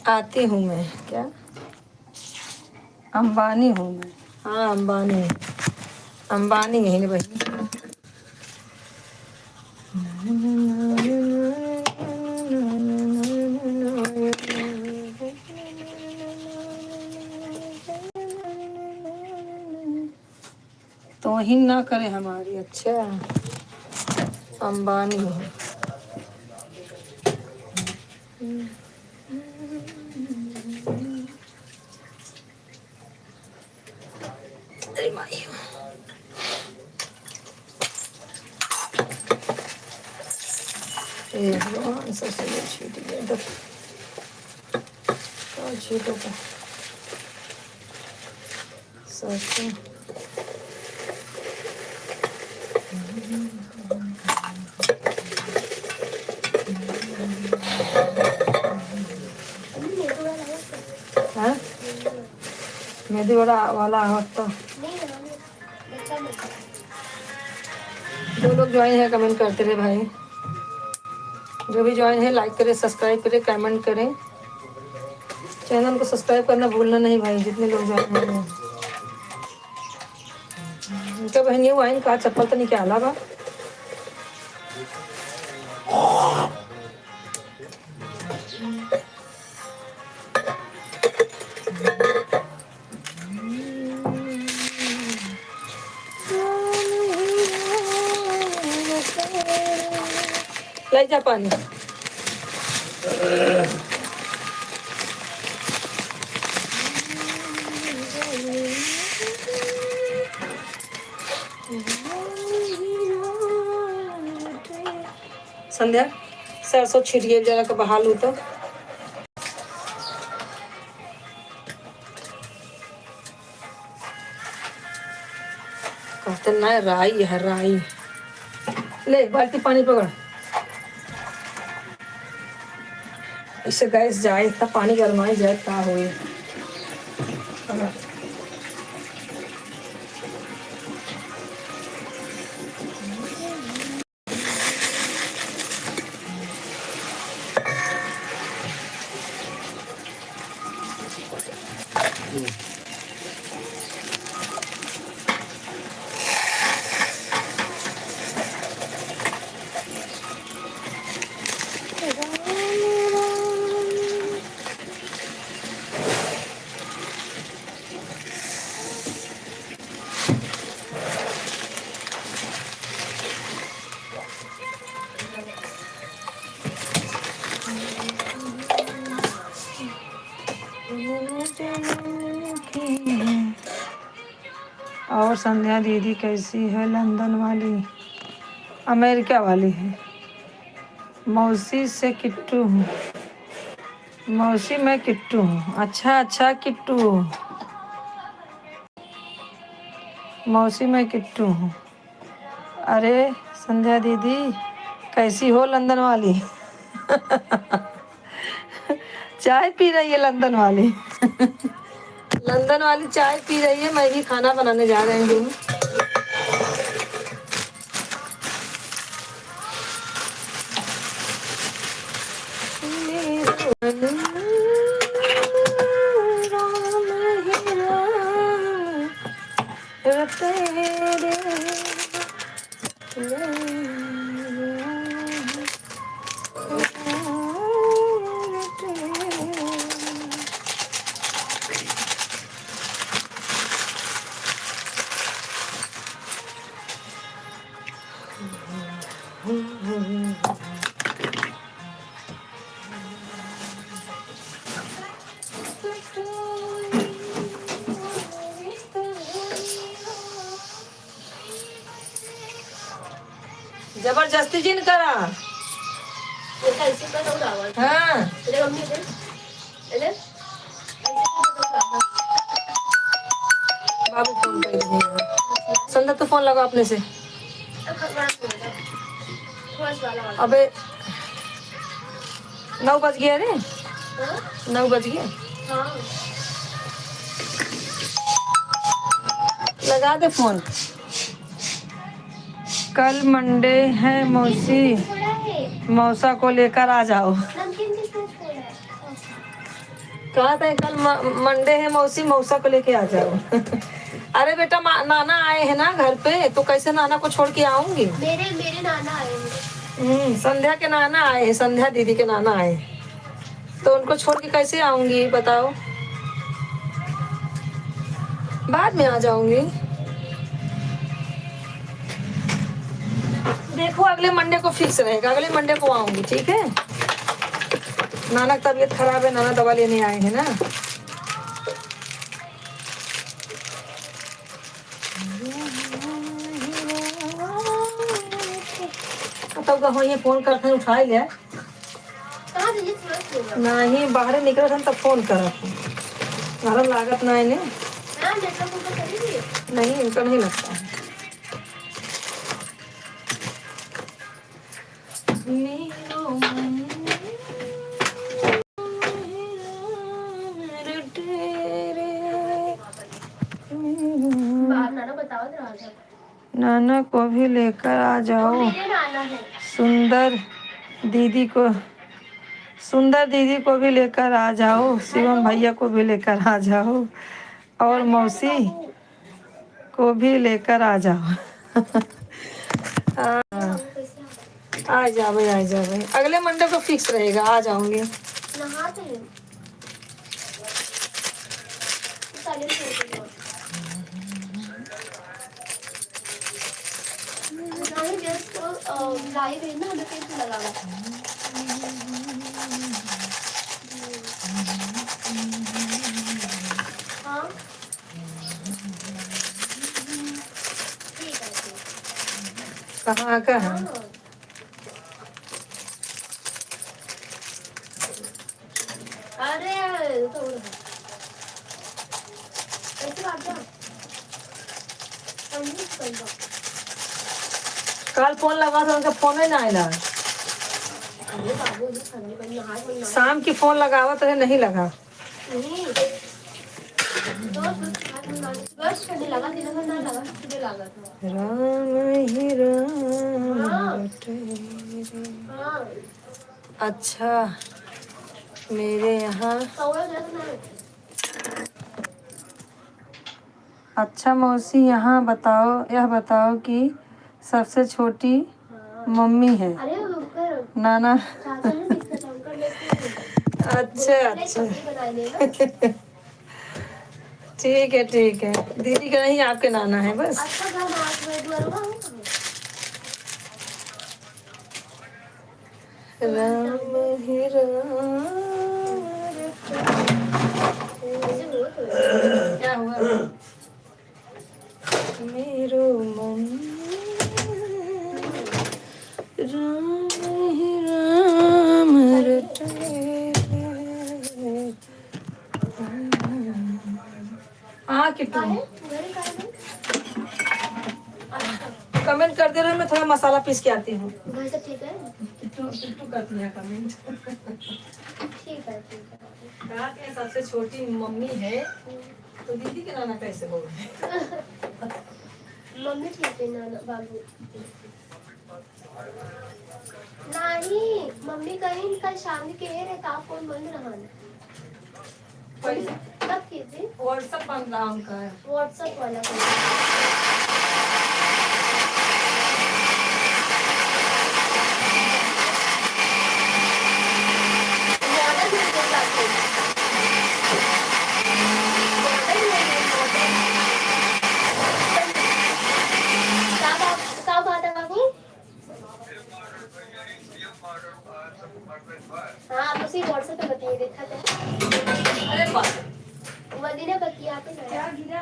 आती हूँ मैं। क्या? अंबानी हूँ मैं। हाँ, अंबानी। अंबानी है ना बहिनी। तोहिन ना करे हमारी, अच्छा, अंबानी है। अरे माई। ए भगवान, ससुर छूट गया, देख। का छूटो का? ससुर। हाँ? मेदु वड़ा वाला हो तो। जो लोग ज्वाइन है, कमेंट करते रहे भाई। जो भी ज्वाइन है, लाइक करें, सब्सक्राइब करें, कमेंट करें। चैनल को सब्सक्राइब करना भूलना नहीं भाई, जितने लोग ज्वाइन हैं। इनका बहनियों वाइन का चप्पल तो निकाला बा। ले जा पानी। संध्या, सरसों छिड़िए जरा के बहाल हो तो। कहते ना, राई है, राई। ले, बाल्टी पानी पकड़। इसे गैस जाए, इतना पानी गरमाई जाए, का होए। और संध्या दीदी कैसी है? लंदन वाली, अमेरिका वाली है। मौसी से किट्टू हूँ। मौसी, मैं किट्टू हूँ। अच्छा, अच्छा, किट्टू। मौसी, मैं किट्टू हूँ। अरे संध्या दीदी, कैसी हो लंदन वाली? चाय पी रही है लंदन वाली। लंदन वाली चाय पी रही है, मैं भी खाना बनाने जा रही हूँ। जबरदस्ती जिन करा। ये कैसे कर रहा है? हाँ। तेरे मम्मी दे। अरे? बाबू फोन कर रहे हैं। संध्या, तू फोन लगा अपने से। अबे, नौ बज गया रे। हाँ? नौ बज गया। हाँ। लगा दे फोन। कल मंडे है मौसी, मौसा को लेकर आ जाओ। कहत है, "कल म-, मंडे है मौसी, मौसा को लेके आ जाओ।" अरे बेटा, मा-, नाना आए हैं ना घर पे, तो कैसे नाना को छोड़ के आऊंगी? मेरे, मेरे नाना आए हैं। हम्म, संध्या के नाना आए हैं, संध्या दीदी के नाना आए हैं, तो उनको छोड़ के कैसे आऊंगी, बताओ? बाद में आ जाऊंगी। देखो, अगले मंडे को फिक्स रहेगा, अगले मंडे को आऊंगी, ठीक है? नाना की तबीयत खराब है, नाना दवा लेने आए हैं ना। तब का हो, ये फोन करते हैं, उठाई ले। कहाँ दीदी, तुरंत फोन करो। नहीं, बाहरे निकलत हन तब फोन करत हन। घर लागत ना इन्हें। हाँ, नेटवर्क उनका चली गई है। नहीं, इनका नहीं लगता है। बाहर ना, ना बताओ तो राजा। नाना को भी लेकर आ जाओ। वो मेरे नाना है। सुंदर दीदी को, सुंदर दीदी को भी लेकर आ जाओ, शिवम भैया को भी लेकर आ जाओ, और मौसी को भी लेकर आ जाओ। हाँ, आ जावे, आ जावे। अगले मंडे को फिक्स रहेगा, आ जाऊंगी। नहा तो ले। नहीं, just, अ, live है ना, हमें कैसे लगा हुआ? हाँ। ठीक है, ठीक है। कहाँ का है? हाँ। अरे, तो उड़ गया। कैसे भाग गया? काल फोन लगा था, उनका फोन ही ना आइला। शाम की फोन लगावत रहे, नहीं लगा। राम ही राम बटे रे। अच्छा, मेरे यहाँ अच्छा मौसी, यहाँ बताओ, यह बताओ कि सबसे छोटी मम्मी है। अरे, उनकर नाना। चाचा नहीं दिखता था, उनका लेके अच्छा, बोले, अच्छा। सब्जी बनाने ना। ठीक है, ठीक है। दीदी का नहीं, आपके नाना है बस। अच्छा, घर में आज मैं दुआरवा हूँ। राम ही राम। क्या हुआ? मेरो मन राम ही राम रटे। हाँ, किट्टू। काहे? घरे काहे नहीं? कमेंट कर दे रहे, मैं थोड़ा मसाला पीस के आती हूँ। घर सब ठीक है? किट्टू, किट्टू करती है कमेंट। ठीक है, ठीक है। कहा कि सबसे छोटी मम्मी है, तो दीदी के नाना कैसे हो गए? मम्मी ठीक है, नाना, बाबू। नहीं, मम्मी कहीं कल शाम के रहे, तो आप फोन बंद रहा ना। पैसा? कब की थी? WhatsApp बंद रहा उनका। WhatsApp वाला बंद रहा। Modern video डालते हैं। Modern video, modern। का बात, का बात है बाबू? हाँ, आप उसी WhatsApp पे बताइए, देखा था। अरे बाप रे। वो दिन है बतियाते हैं। क्या गिरा?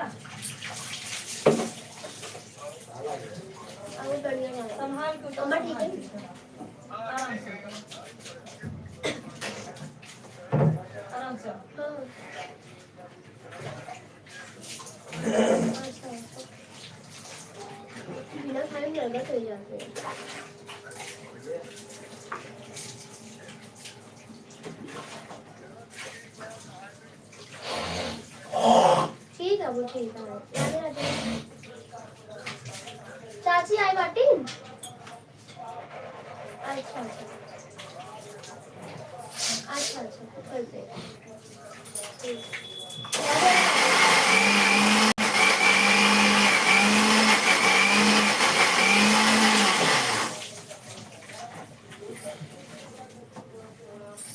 अरे बढ़िया बात है। संभाल के अम्मा ठीक है? आराम से। आराम से। हाँ। बिना खाए में लगा चल जाते हैं। ठीक है, वो ठीक है। राधे राधे। चाची आई बाटी? अच्छा, अच्छा। अच्छा, अच्छा, तो कर दे। ठीक।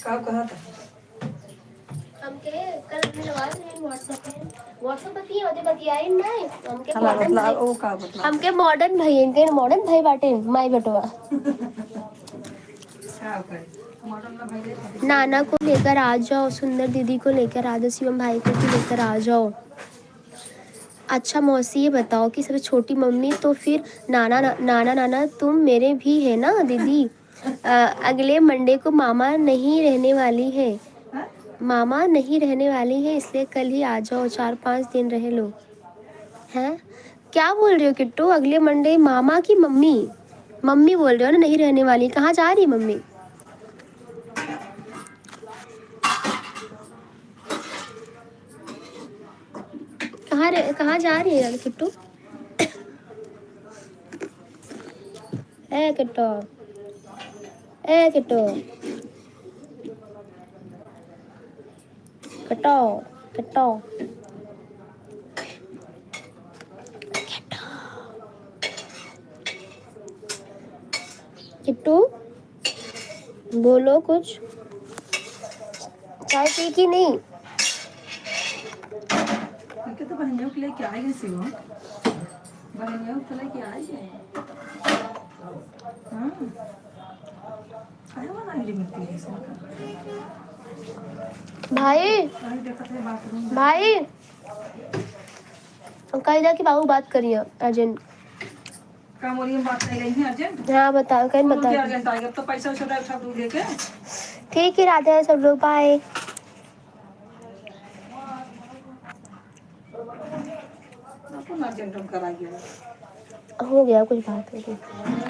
का कहा था? हमके कल हमने लगा रहे हैं WhatsApp पे। WhatsApp पे किए होते, बतियाई नहीं। हमके हला modern बतला, भाई, ओ का बतला? हमके modern भाई, इनके modern भाई बाटे, माई बेटवा। का करे? Modern ना भाई रे। नाना को लेकर आ जाओ, सुंदर दीदी को लेकर आ जाओ, शिवम भाई को भी लेकर आ जाओ। अच्छा मौसी, ये बताओ कि सबसे छोटी मम्मी, तो फिर नाना, ना-, नाना, नाना, तुम मेरे भी है ना दीदी? अ, अगले मंडे को मामा नहीं रहने वाली है, मामा नहीं रहने वाली है, इसलिए कल ही आ जाओ, चार पाँच दिन रह लो। हैं? क्या बोल रहे हो किट्टू? अगले मंडे मामा की मम्मी, मम्मी बोल रहे हो ना, नहीं रहने वाली। कहाँ जा रही है मम्मी? कहाँ रह-, कहाँ जा रही है यार किट्टू? ए किट्टू, ए किट्टू, किट्टू, किट्टू, किट्टू, बोलो कुछ। चाय पी कि नहीं? इनके तो बहनियों के लेके आए गए शिवम। बहनियों के लेके आए गए। हाँ। काहे वाला गिरी मिट्टी है इसमें? भाई, अरे देखत है बाथरूम में। भाई, कह दा कि बाबू बात करिए urgent। का बोलिए, बात कर रही है urgent? हाँ, बताओ, कहीं कौन बता के दो। Urgent आ गया? अब तो पैसा वैसा उठा दूँ लेके। ठीक है, राधे सब लोग, bye। कौन अर्जेंट हम कराइए? हो गया, कुछ बात हो गई।